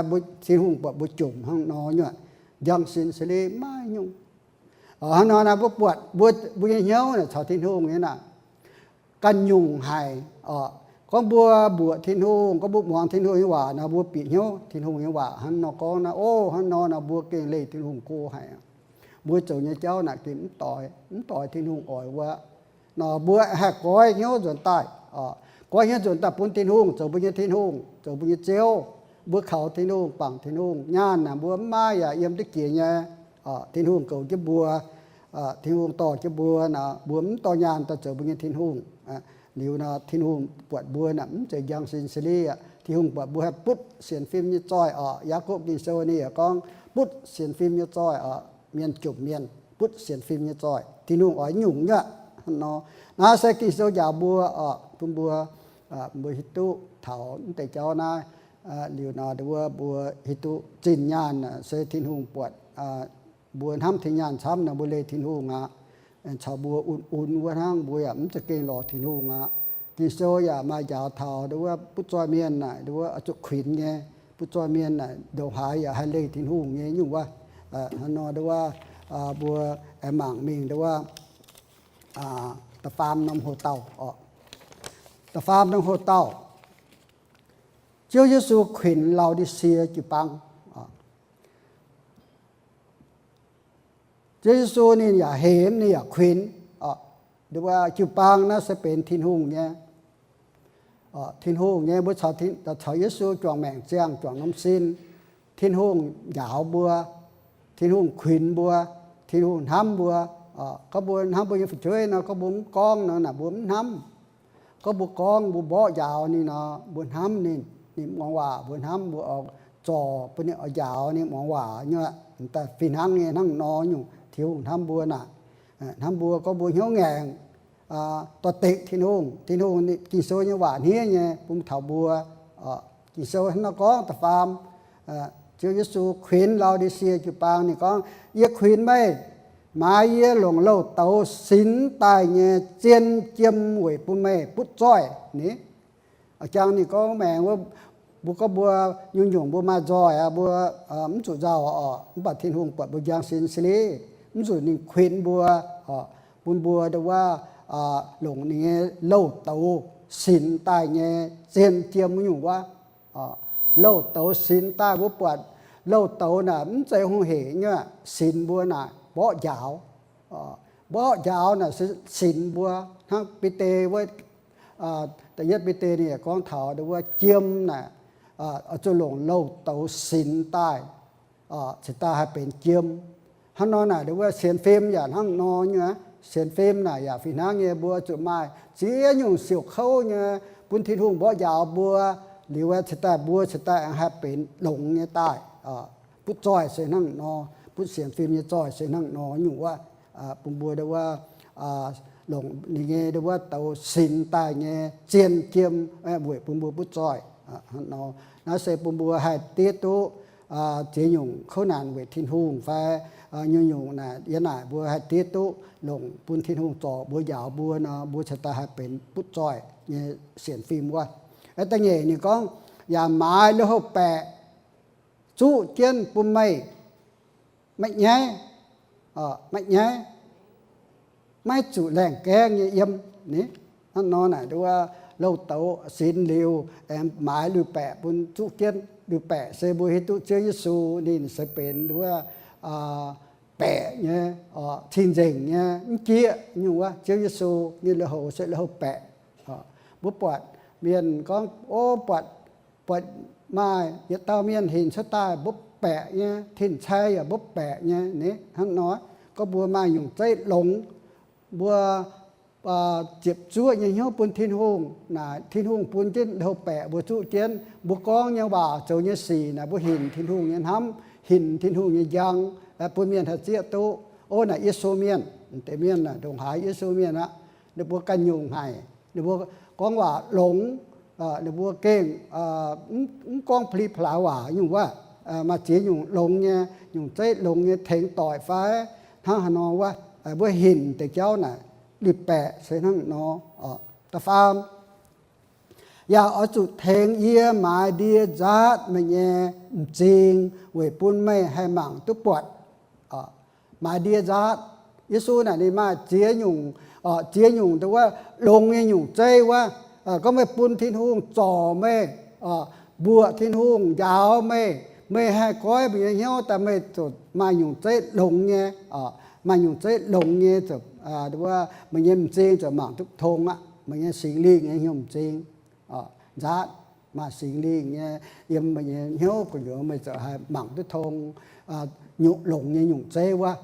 Mbuo, Tin-Hungh buatc mbuo jomc hnangv nor nyuoqc, njang sin si li mv maaih nyungc. Hnangv nor naaic mbuo buatc mbuo, mbuo nyei hnyouv naaic caux Tin-Hungh nyei naaic ganh nyungc haic. Gorngv mbuo mbuoqc Tin-Hungh, gorngv mbuo muangx Tin-Hungh nyei waac nor, mbuo bieqc hnyouv Tin-Hungh nyei waac hnangv nor gorngv naaic, o, hnangv nor naaic mbuo gengh leih Tin-Hungh go haic. Mbuo zoux nyei jauv naaic gengh mv doix, mv doix Tin-Hungh oix wuov. Nor mbuo haih goiv hnyouv nzuonx daaih, goiv hnyouv nzuonx daaih bun Tin-Hungh zoux mbuo nyei Tin-Hungh, zoux mbuo nyei Ziouv. Mbuo kaux Tin-Hungh, bangc Tin-Hungh. Nyaanh naaic mbuo mv maaih yaac yiem duqv jiex nyei. Tin-Hungh goux jienv mbuo, Tin-Hungh dorh jienv mbuo nor, mbuo mv dorh nyaanh daaih zoux mbuo nyei Tin-Hungh. Liuz nor, Tin-Hungh buatc mbuo naaic mv zeiz njang sin si li aqv. Tin-Hungh buatc mbuo haih butv sienx fim nyei zoih oc. Yaakopv Ging-Sou ninh yaac gorngv butv sienx fim nyei zoih oc. Mienh jomc mienh butv sienx fim nyei zoih. Tin-Hungh oix nyungc nyuoqc hnangv nor. Naaiv se Ging-Sou njaaux mbuo oc, bun mbuo, mbuo hiuv duqv taux mv deix jauv naaiv. Liuz nor, wuov mbuo hiuv duqv zinh nyaanh se Tin-Hungh buatc mbuo hnamv Tin nyaanh camv nor, mbuo leih Tin-Hungh aqv. Caux mbuo un-un wuov hnangv, mbuo yaac mv za'gengh lorz Tin-Hungh aqv. Ging-Sou yaac maaih njaaux taux wuov butv zoih mienh naaic, wuov oix zuqc kuinx nyei. Butv-zoih mienh naaic ndongc haaix yaac haih leih Tin-Hungh nyei nyungc wuov. Hnangv nor ndau wuov, mbuo aengx mangc mingh ndau wuov, da'faam norm hoc dauh oc. Da'faam norm hoc dauh, Ziouv Yesu kuinx Lao^ndi^sie jiu-baang. Ziouv Yesu ninh yaac hemx, ninh yaac kuinx. Ndau wuov jiu-baang naaiv se benx Tin-Hungh nyei. Tin-Hungh nyei, mbuo caux, caux Yesu juangc maengc ziangh, juangc norm sin. Tin-Hungh njaaux mbuo, Tin-Hungh kuinx mbuo, Tin-Hungh hnamv mbuo. Gorngv mbuo hnamv mbuo nyei fu'jueiv nor, gorngv mbuo mv gorngv nor, naaic mbuo mv hnamv. Gorngv mbuo gorngv mbuo mborqv njaaux ninh nor, mbuo hnamv ninh, ninh muangx waac, mbuo hnamv mbuo oix zorc bun ninh, oix njaaux ninh muangx waac nyei. Daaih fih hnangv nyei, hnangv nor nyungc Tin-Hungh hnamv mbuo naaic. Hnamv mbuo, gorngv mbuo hnyouv ngaengc, dorh dekc Tin-Hungh. Tin-Hungh, Ging-Sou nyei waac hniev nyei bun taux mbuo. Ging-Sou hnangv nor gorngv, da'faam, Ziouv Yesu kuinx Lao^ndi^sie jiu-baang, ninh gorngv, Yie kuinx meih, maaiz yie longc louh douz sinx daaih nyei zien jiem weic bun meih butv zoih. Ni, jangx ninh gorngv maengx wuov, mbuo gorngv mbuo nyungc-nyungc mbuo maaih nzoih aqv, mbuo mv zuqc nzauh oc. Mv baac Tin-Hungh buatc mbuo njang sin sic, mv zuqc ninh kuinx mbuo, bun mbuo ndau wuov longc ninh nyei louh douz sinx daaih nyei zien jiem wuov nyungc wuov. Louh douz sinx daaih, mbuo buatc louh douz naaic mv zeiz hungh heic nyei, sinx mbuo naaic mborqv njaaux. Mborqv njaaux naaic sinx mbuo. Hnangv Bide wuov, da'yietv Bide ninh yaac gorngv taux ndau wuov jiem naaic, oix zuqc longc louh douz sinx daaih, cingx daaih haih benx jiem. Hnangv nor naaic ndau wuov sienx fim yaac hnangv nor nyei. Sienx fim naaic yaac fih hnangv nyei, mbuo zuqc maaih ziex nyungc siouc kouv nyei bun Tin-Hungh mborqv njaaux mbuo, liuz cingx daaih mbuo cingx daaih aengx haih benx longx nyei daaih. Butv zoih se hnangv nor, butv sienx fim nyei zoih se hnangv nor nyungc wuov, bun mbuo ndau wuov longc ninh nyei ndau wuov douz sinx daaih nyei zien jiem weic bun mbuo butv zoih. Naaiv se bun mbuo haih diev duqv ziex nyungc kouv naanc weic Tin-Hungh fai nyungc-nyungc naaic yiem naaic mbuo haih diev duqv longc bun Tin-Hungh zorc mbuo, njaaux mbuo nor, mbuo cingx daaih haih benx butv zoih nyei sienx fim wuov. Da'nyeic ninh gorngv, yaac maaiz lui-houx baeqc zuqv jienv bun meih maiv nyaiv, maiv nyaiv, maiv zuqc laengh gaengv nyei yiem. Ni, hnangv nor naaic ndau wuov louh douz sinx liuz, aengx maaiz lui-baeqc bun zuqv jienv. Lui-baeqc se mbuo hiuv duqv Ziouv Yesu ninh se benx ndau wuov baeqc nyei, cing-nzengc nyei, mv jieqv nyungc wuov. Ziouv Yesu ninh lui-houx se lui-houx baeqc. Mbuo buatc mienh gorngv, o, buatc, buatc maaih yietc dauh mienh hinc cuotv daaih mbopv baeqc nyei, tin-cai yaac mbopv baeqc nyei. Ni, hnangv nor, gorngv mbuo maaih nyungc zeiv longx, mbuo ziepc zuoqv nyei hnyouv bun Tin-Hungh naaic, Tin-Hungh bun jienv lui-houx baeqc mbuo zuqv jienv. Mbuo gorngv nyei waac, zoux nyei sic naaic, mbuo hinc Tin-Hungh nyei hnamv, hinc Tin-Hungh nyei njang, bun mienh haih zieqv duqv, o, naaic Yesu mienh. Deix mienh naaic ndongc haaix Yesu mienh aqv. Ninh mbuo ganh nyungc haic, ninh mbuo gorngv waac longx, ninh mbuo gengh mv gorngv pli-plaaix waac nyungc wuov. Maaih ziex nyungc longx nyei, nyungc zeiv longx nyei tengx doic fai hnangv haaix nor wuov. Mbuo hinc deix jauv naaic, lui-baeqc se hnangv nor. Da'faam, yaac oix zuqc tengx yie maaiz ndie nzaatv meih nyei m'zing weic bun meih haih mangc duqv buatc. Maaiz ndie nzaatv. Yesu naaic ninh maaih ziex nyungc, ziex nyungc ndau wuov longx nyei nyungc zeiv wuov. Gorngv meih bun Tin-Hungh zorc meih, mbuoqc Tin-Hungh njaaux meih, meih haih goiv meih nyei hnyouv daaih, meih ziouc maaih nyungc zeiv longx nyei, maaih nyungc zeiv longx nyei, ziouc, wuov, meih nyei m'zing ziouc mangc duqv tong aqv. Meih nyei Singx Lingh nyei hnyouv m'zing nzaatv, maaih Singx Lingh nyei yiem meih nyei hnyouv gu'nyuoz, meih ziouc haih mangc duqv tong nyungc longx nyei nyungc zeiv wuov.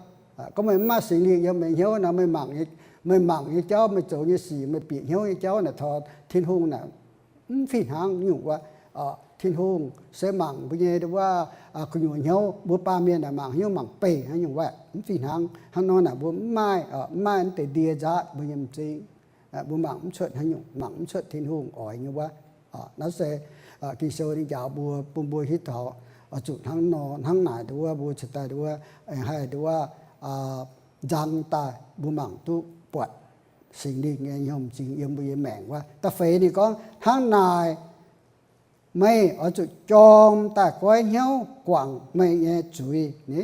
Gorngv meih mv maaih Singx Lingh yiem meih hnyouv nor, meih mangc nyei, meih mangc nyei jauv, meih zoux nyei sic, meih bieqc hnyouv nyei jauv naaic taux Tin-Hungh naaic mv fih hnangv nyungc wuov. Tin-Hungh se mangc mbuo nyei wuov gu'nyuoz hnyouv. Mbuo baamh mienh naaic mangc hnyouv mangc beih hnangv nyungc wuov, mv fih hnangv. Hnangv nor naaic mbuo mv maaih, mv maaih naaiv deix ndie nzaatv mbuo nyei m'zing. Mbuo mangc mv cuotv haaix nyungc, mangc mv cuotv Tin-Hungh oix nyei wuov. Naaiv se Ging-Sou ninh njaaux mbuo, bun mbuo hiuv taux zuqc hnangv nor, hnangv naaic wuov mbuo cingx daaih wuov, haih wuov, nzang daaih mbuo mangc duqv buatc Singx Lingh nyei hnyouv m'zing yiem mbuo nyei maengc wuov. Da'feix ninh gorngv hnangv naaic, Meih oix zuqc jorm daaih goiv hnyouv guangc meih nyei zuiz ni.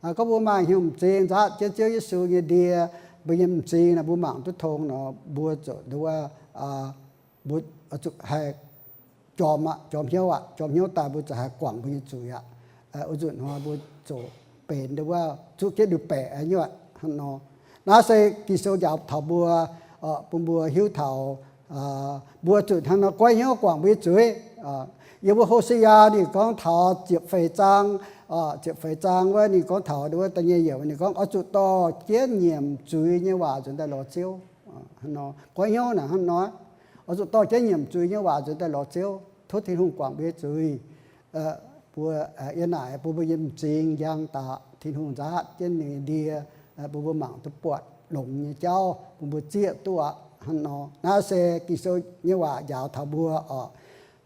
Gorngv mbuo maaih hnyouv m'zing nzaatv jienv Ziouv Yesu nyei ndie, mbuo nyei m'zing naaic mbuo mangc duqv tong nor, mbuo zuqc nduov, mbuo zuqc haih jorm aqv, jorm hnyouv aqv. Jorm hnyouv daaih mbuo zuqc haih guangc mbuo nyei zuiz aqv. Wuov nzunc hnoi mbuo zuqc benx nduov zuqv jienv liuz baeqc nyuoqc hnangv nor. Naaiv se Ging-Sou njaaux taux mbuo, bun mbuo hiuv taux mbuo zuqc hnangv nor goiv hnyouv guangc mbuo nyei zuiz. Yiem wuov Hoseyaa ninh gorngv taux ziepc feix zaang, ziepc feix zaang wuov ninh gorngv taux nduov da'nyeic yiemc ninh gorngv, oix zuqc dorh jienv nyiemc zuiz nyei waac nzuonx daaih lorz Ziouv. Goiv hnyouv naaic hnangv nor, oix zuqc dorh jienv nyiemc zuiz nyei waac nzuonx daaih lorz Ziouv, tov Tin-Hungh guangc mbuo nyei zuiz. Mbuo yiem naaic bun mbuo nyei m'zing njang daaih, Tin-Hungh nzaatv jienv ninh nyei ndie, bun mbuo mangc duqv buatc longx nyei jauv, bun mbuo zieqv duqv aqv hnangv nor. Naaiv se Ging-Sou nyei waac njaaux taux mbuo oc.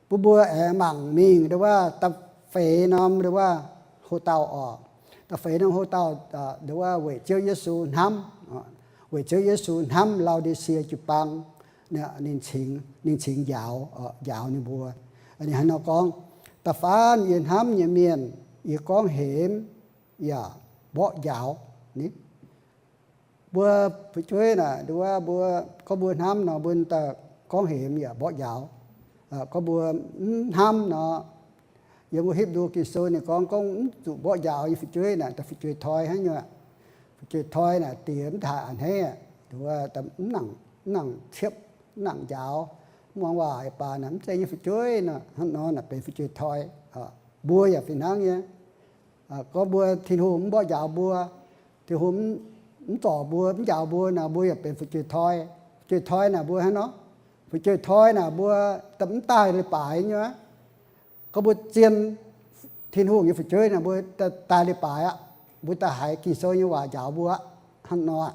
Bun mbuo aengx mangc mingh nduov da'feix norm nduov hoc-dauh oc. Da'feix norm hoc-dauh nduov weic Ziouv Yesu hnamv, weic Ziouv Yesu hnamv Lao^nde^sie jiu-baang, ninh cingx njaaux, njaaux ninh mbuo. Ninh hnangv nor gorngv, Da'faanh yie hnamv nyei mienh, yie gorngv hemx yaac mborqv njaaux ni. Mbuo fu'jueiv naaic nduov mbuo gorngv mbuo hnamv nor mbuo daaih gorngv hemx yaac mborqv njaaux. Gorngv mbuo mv hnamv nor, yiem wuov Hipv^lu Ging-Sou ninh gorngv, gorngv mv zuqc mborqv njaaux nyei fu'jueiv naaic daaih fu'jueiv-toi hnangv nyuoqc. Fu'jueiv-toi naaic diex mv haih a'hneiv, nduov mv nangc ciepv, mv nangc njaaux, mv muangx waac baac naaic mv zeiz nyei fu'jueiv nor, hnangv nor naaic benx fu'jueiv-toi. Mbuo yaac fih hnangv nyei. Gorngv mbuo Tin-Hungh mv mborqv njaaux mbuo, Tin-Hungh mv zorc mbuo, mv njaaux mbuo naaic mbuo yaac benx fu'jueiv-toi. Fu'jueiv-toi naaic mbuo hnangv nor, fu'jueiv-toi naaic mbuo mv daaih leiz-baaix nyei. Gorngv mbuo zien Tin-Hungh nyei fu'jueiv naaic mbuo daaih leiz-baaix aqv. Mbuo daaih haiz Ging-Sou nyei waac njaaux mbuo aqv. Hnangv nor,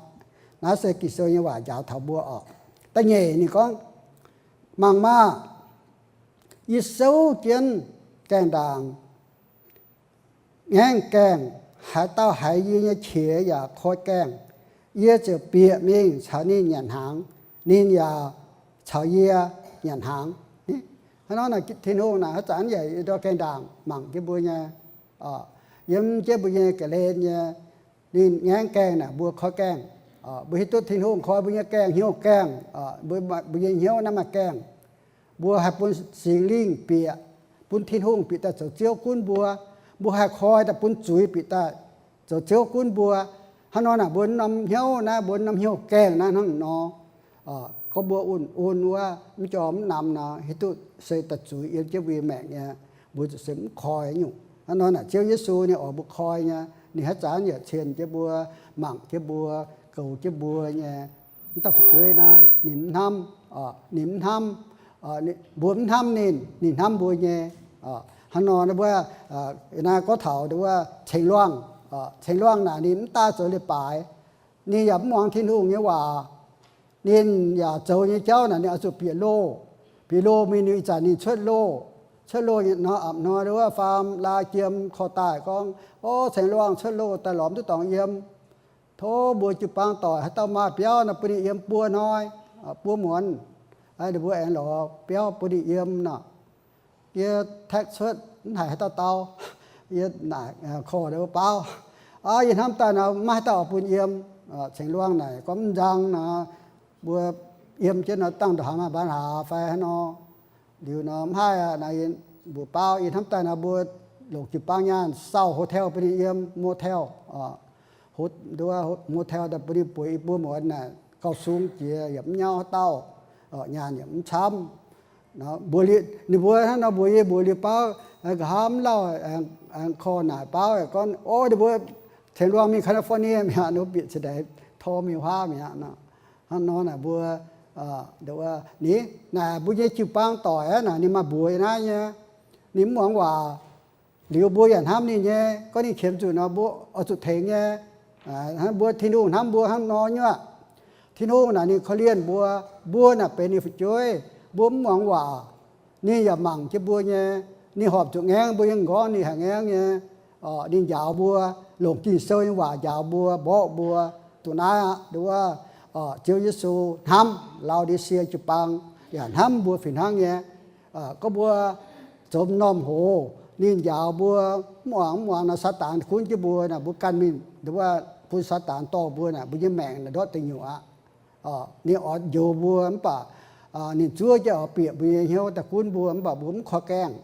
naaiv se Ging-Sou nyei waac njaaux taux mbuo oc. Da'nyeic ninh gorngv, Mangc maah! Yie souv jienv gaengh ndaangc, ngaengv gaengh. Haaix dauh haiz yie nyei qiex yaac koi gaengh, yie ziouc bieqc mingh caux ninh nyanc hnaangx, ninh yaac caux yie nyanc hnaangx. Hnangv nor naaic Tin-Hungh naaic haaix zanc yaac ndorm gaengh ndaangc mangc jienv mbuo nyei, yiem jienv mbuo nyei ga'hlen nyei. Ninh ngaengv gaengh naaic mbuo koi gaengh. Mbuo hiuv duqv Tin-Hungh koi mbuo nyei gaengh, hnyouv gaengh, mbuo nyei hnyouv naaiv maaih gaengh. Mbuo haih bun Singx Lingh bieqc, bun Tin-Hungh bieqc daaih zoux Ziouv gunv mbuo. Mbuo haih koi daaih bun zuiz bieqc daaih zoux Ziouv gunv mbuo. Hnangv nor naaic mbuo norm hnyouv naaiv, mbuo norm hnyouv gaengh naaiv hnangv nor. Gorngv mbuo un-un wuov mv jorm mv namx nor, hiuv duqv se daaih zuiz yiem jienv mbuo nyei maengc nyei, mbuo zuqc se mv koi nyungc. Hnangv nor naaic Ziouv Yesu ninh oix mbuo koi nyei, ninh haaix zanc yaac cien jienv mbuo, mangc jienv mbuo, goux jienv mbuo nyei. Mv dauh fu'jueiv naaiv ninh mv hnamv, ninh mv hnamv, mbuo mv hnamv ninh, ninh hnamv mbuo nyei. Hnangv nor mbuo naaiv gorngv taux wuov Ceng Luangh, Ceng Luangh naaic ninh mv daaih zoux leiz-baaix, ninh yaac mv muangx Tin-Hungh nyei waac. Ninh yaac zoux nyei jauv naaic ninh oix zuqc bieqc loh. Bieqc loh mingh ninh ih zanc ninh cuotv loh. Cuotv loh nor, a'hnoi wuov faam laa jiem korv daaih gorngv, O, Ceng Luangh cuotv loh daaih lorz mv duqv dorngx yiem. Tov mbuo jiu-baang doic haaix dauh maaih biauv nor bun ninh yiem buo hnoi, buo muonz. Ninh mbuo aengx lorz biauv bun ninh yiem nor. Yie taekv cuotv mv haiz haaix dauh dau. Yie naaic korv ninh mbuo baauv, Aa, yie hnamv daaih nor maiv haaix dauh oix bun yiem. Ceng Luangh naaic gorngv, Mv nzang nor, mbuo yiem jienv nor dangh ndongc haaix maaih mbaan hlaax fai haaix nor. Liuz nor mv haih aqv, naaic yie mbuox baauv, Yie hnamv daaih nor mbuo longc jiu-baang nyaanh sauh hotel bun ninh yiem, motel. Motel daaih bun ninh bueix i buo muonz naaic gauh sung jiex, yaac mv nyauv haaix dauh, nyaanh yaac mv camv. Ninh mbuo hnangv nor mbuox yie, mbuox liuz baauv, nqa'haav mv lauh, aengx korv naaic baauv gorngv, O, ninh mbuo Ceng Luangh mingh California mi'aqv, ninh mbuo bieqc cingx daaih tor miuc-huaav mi'aqv nor. Hnangv nor naaic mbuo, ni, naaic mbuo nyei jiu-baang doic aqv naaic ninh maaih mbuox naaiv nyei, ninh mv muangx waac. Liuz mbuo yaac hnamv ninh nyei, gorngv ninh qiemx zuqc nor mbuo oix zuqc tengx nyei. Mbuo Tin-Hungh hnamv mbuo hnangv nor nyuoqc. Tin-Hungh naaic ninh korv-lienh mbuo, mbuo naaic benx ninh fu'jueiv, mbuo mv muangx waac, ninh yaac mangc jienv mbuo nyei. Ninh horpc zuqc ngaengv mbuo nyei m'nqorngv, ninh haih ngaengv nyei. Ninh njaaux mbuo, longc Ging-Sou nyei waac njaaux mbuo, mborqv mbuo. Duqv naaiv aqv, nduov, Ziouv Yesu hnamv Lao^nde^sie jiu-baang yaac hnamv mbuo fih hnangv nyei. Gorngv mbuo zoux m'normh hoc. Ninh njaaux mbuo, mv muangx, mv muangx nor, Saadaan gunv jienv mbuo naaic, mbuo ganh mingh, wuov, bun Saadaan dorh mbuo naaic, mbuo nyei maengc naaic ndortv deic nyuoqc aqv. Ninh oix njoux mbuo mv baac ninh zuov jienv oix bieqc mbuo nyei hnyouv daaih gunv mbuo, mv baac mbuo mv korv gaengh.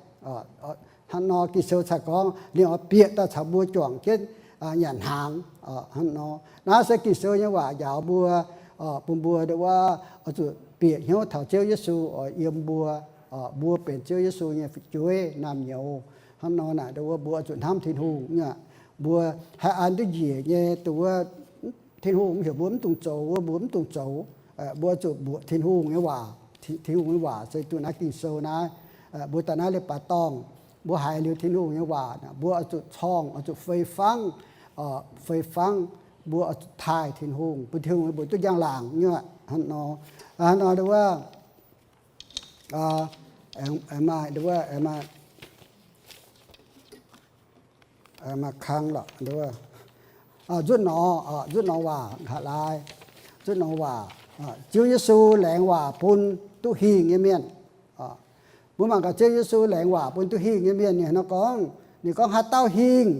Hnangv nor Ging-Sou cingx gorngv ninh oix bieqc daaih caux mbuo juangc jienv nyanc hnaangx. Hnangv nor, naaiv se Ging-Sou nyei waac njaaux mbuo, bun mbuo, wuov, oix zuqc bieqc hnyouv taux Ziouv Yesu oix yiem mbuo, mbuo benx Ziouv Yesu nyei fu'jueiv naamh nyouz. Hnangv nor naaic, wuov, mbuo oix zuqc hnamv Tin-Hungh nyei. Mbuo haih an duqv njiec nyei, wuov, Tin-Hungh heuc mbuo mv dungx zoux wuov, mbuo mv dungx zoux. Mbuo oix zuqc mbuoqc Tin-Hungh nyei waac. Tin-Hungh nyei waac se duqv naaiv Ging-Sou naaiv. Mbuo daaih naaiv leiz-baaix dorngh, mbuo haiz liuz Tin-Hungh nyei waac, mbuo oix zuqc corngh, oix zuqc fei fangv, fei fangv, mbuo oix zuqc taaih Tin-Hungh, bun Tin-Hungh mbuo duqv njang-laangc nyei. Hnangv nor, wuov, aengx maaih, wuov, maaih kang lorqc, nzutv nor, nzutv nor waac nqa'haav laai, nzutv nor waac, Ziouv Yesu laengz waac bun duqv hingh nyei mienh. Mbuo mangc gaax Ziouv Yesu laengz waac bun duqv hingh nyei mienh, ninh nor gorngv, ninh gorngv, haaix dauh hingh,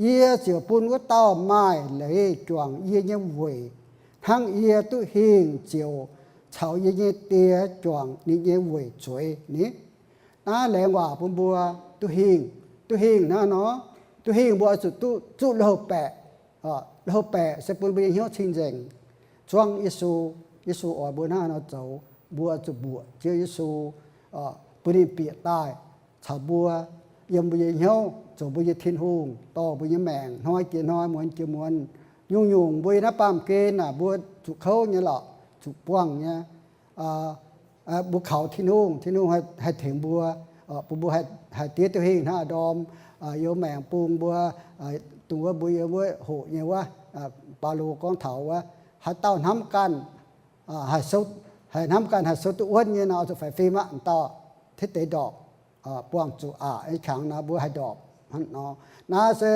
yie ziouc bun wuov dauh maaih leiz juangc yie nyei weic, hnangv yie duqv hingh ziouc caux yie nyei Die juangc ninh nyei weic zueiz ni. Naaiv laengz waac bun mbuo duqv hingh. Duqv hingh hnangv nor, duqv hingh mbuo oix zuqc duqv zuqv loh baeqc. Loh baeqc se bun mbuo nyei hnyouv cing-nzengc, zuangv Yesu. Yesu oix mbuo hnangv haaix nor zoux, mbuo zuqc mbuoqc Ziouv Yesu, bun ninh bieqc daaih caux mbuo, yiem mbuo nyei hnyouv, zoux mbuo nyei Tin-Hungh, dorh mbuo nyei maengc hnoi jiex hnoi, muonz jiex muonz. Nyungc-nyungc mbuo yiem naaiv baamh gen naaic, mbuo zuqc kouv nyei lorqc, zuqc buangh nyei. Mbuo kaux Tin-Hungh, Tin-Hungh haih tengx mbuo, bun mbuo haih diev duqv hingh hnangv haaix ndorm. Yiem maengc bung mbuo, dongh wuov mbuo yiem wuov hoqc nyei wuov, Baulo gorngv taux wuov, haaix dauh hnamv ganh, haih hnamv ganh haih souv duqv wuonv nyei nor, zuqc faix fim aqv, dauh tiv deix ndorpc, buangh zuqc aqc nyei qangx nor, mbuo haih ndorpc hnangv nor. Naaiv se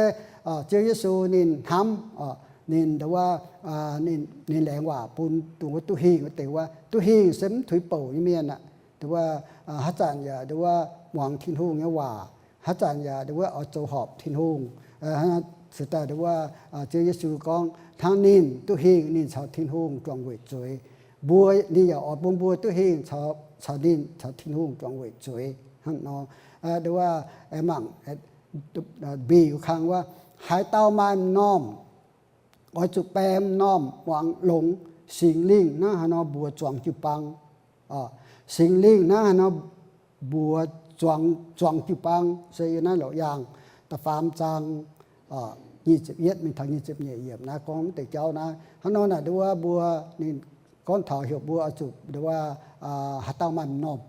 Ziouv Yesu ninh hnamv, ninh, ninh laengz waac bun dongh wuov duqv hingh wuov deix wuov. Duqv hingh se mv tuix bouc nyei mienh aqv. Wuov, haaix zanc yaac wuov muangx Tin-Hungh nyei waac, haaix zanc yaac wuov oix zoux horpc Tin-Hungh. Cingx daaih wuov, Ziouv Yesu gorngv hnangv ninh duqv hingh ninh caux Tin-Hungh juangc weic zueiz. Mbuo, ninh yaac oix bun mbuo duqv hingh caux ninh, caux Tin-Hungh juangc weic zueiz hnangv nor. Wuov, mangc mbic kang wuov, haaix dauh maaih m'normh, oix zuqc baeng m'normh muangx longx. Singx Lingh hnangv haaix nor mbuox zuangx jiu-baang. Singx Lingh hnangv haaix nor mbuox zuangx, zuangx jiu-baang se yiem naaiv Loz-Yaangh da'faam zaang nyic ziepc yietv mingh taux nyic ziepc nyeic yiemc naaiv gorngv mv deix jauv naaiv. Hnangv nor naaic wuov mbuo, ninh gorngv taux heuc mbuo oix zuqc wuov, haaix dauh maaih m'normh,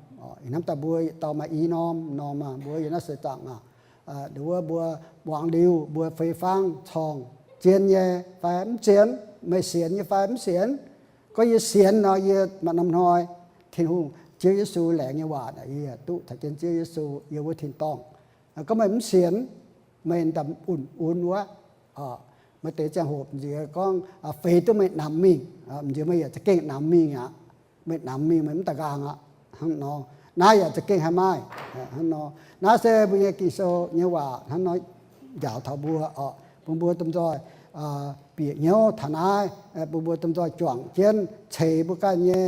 ih hnamv daaih mbuo yietc dauh maaih i norm, m'normh aqv, mbuo yiem naaiv seix zaangc aqv. Wuov mbuo muangx liuz mbuo fei fangv corngh, zien nyei fai mv zien, meih sienx nyei fai mv sienx. Gorngv yie sienx nor, yie maaih norm hnoi, Tin-Hungh, Ziouv Yesu laengz nyei waac naaic yie duqv caux jienv Ziouv Yesu yiem wuov tin-dorngh. Gorngv meih mv sienx, meih ndamv unc un wuov. Maaih deix ziangh hoc nziex gorngv feix duqv meih namx mingh, nziex meih yaac za'gengh namx mingh aqv. Meih namx mingh meih mv daaih nqaang aqv. Hnangv nor, naaiv yaac za'gengh haih maaih. Hnangv nor, naaiv se mbuo nyei Ging-Sou nyei waac hnangv nor njaaux taux mbuo oc, bun mbuo domh nzoih bieqc hnyouv taux naaiv, bun mbuo domh nzoih juangc jienv ceix mbuo ganh nyei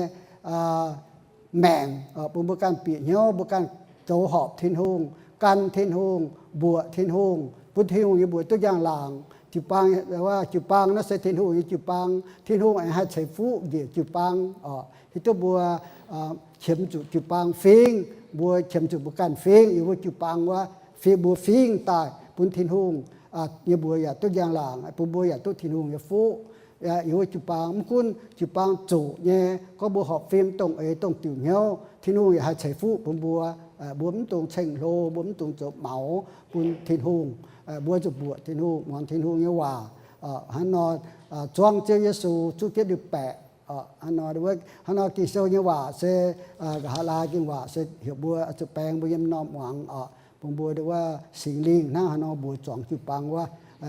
maengc, bun mbuo ganh bieqc hnyouv, mbuo ganh zoux horpc Tin-Hungh, gan Tin-Hungh, mbuoqc Tin-Hungh, bun Tin-Hungh nyei mbuox duqv njang-laangc. Jiu-baang, jiu-baang naaiv se Tin-Hungh nyei jiu-baang. Tin-Hungh aengx haih ceix fuqv njiec jiu-baang oc. Hiuv duqv mbuo qiemx zuqc jiu-baang fingv, mbuo qiemx zuqc mbuo ganh fingv yiem wuov jiu-baang wuov, fingv, mbuo fingv daaih bun Tin-Hungh nyei mbuox yaac duqv njang-laangc, bun mbuo yaac duqv Tin-Hungh nyei fuqv yiem wuov jiu-baang. Mv gunv jiu-baang zuqc nyei, gorngv mbuo horpc fim dongh eix dongh diuc hnyouv, Tin-Hungh yaac haih ceix fuqv bun mbuo. Mbuo mv dungx ceng-hlo, mbuo mv dungx zoux maux bun Tin-Hungh. Mbuo zuqc mbuoqc Tin-Hungh, muangx Tin-Hungh nyei waac. Hnangv nor, zuangv Ziouv Yesu zuqv jienv lui-baeqc. Hnangv nor, hnangv nor Ging-Sou nyei waac se, nqa'haav laai nyei waac se heuc mbuo zuqc baeng mbuo nyei m'normh muangx oc, bun mbuo wuov Singx Lingh hnangv haaix nor mbuox zuangx jiu-baang wuov.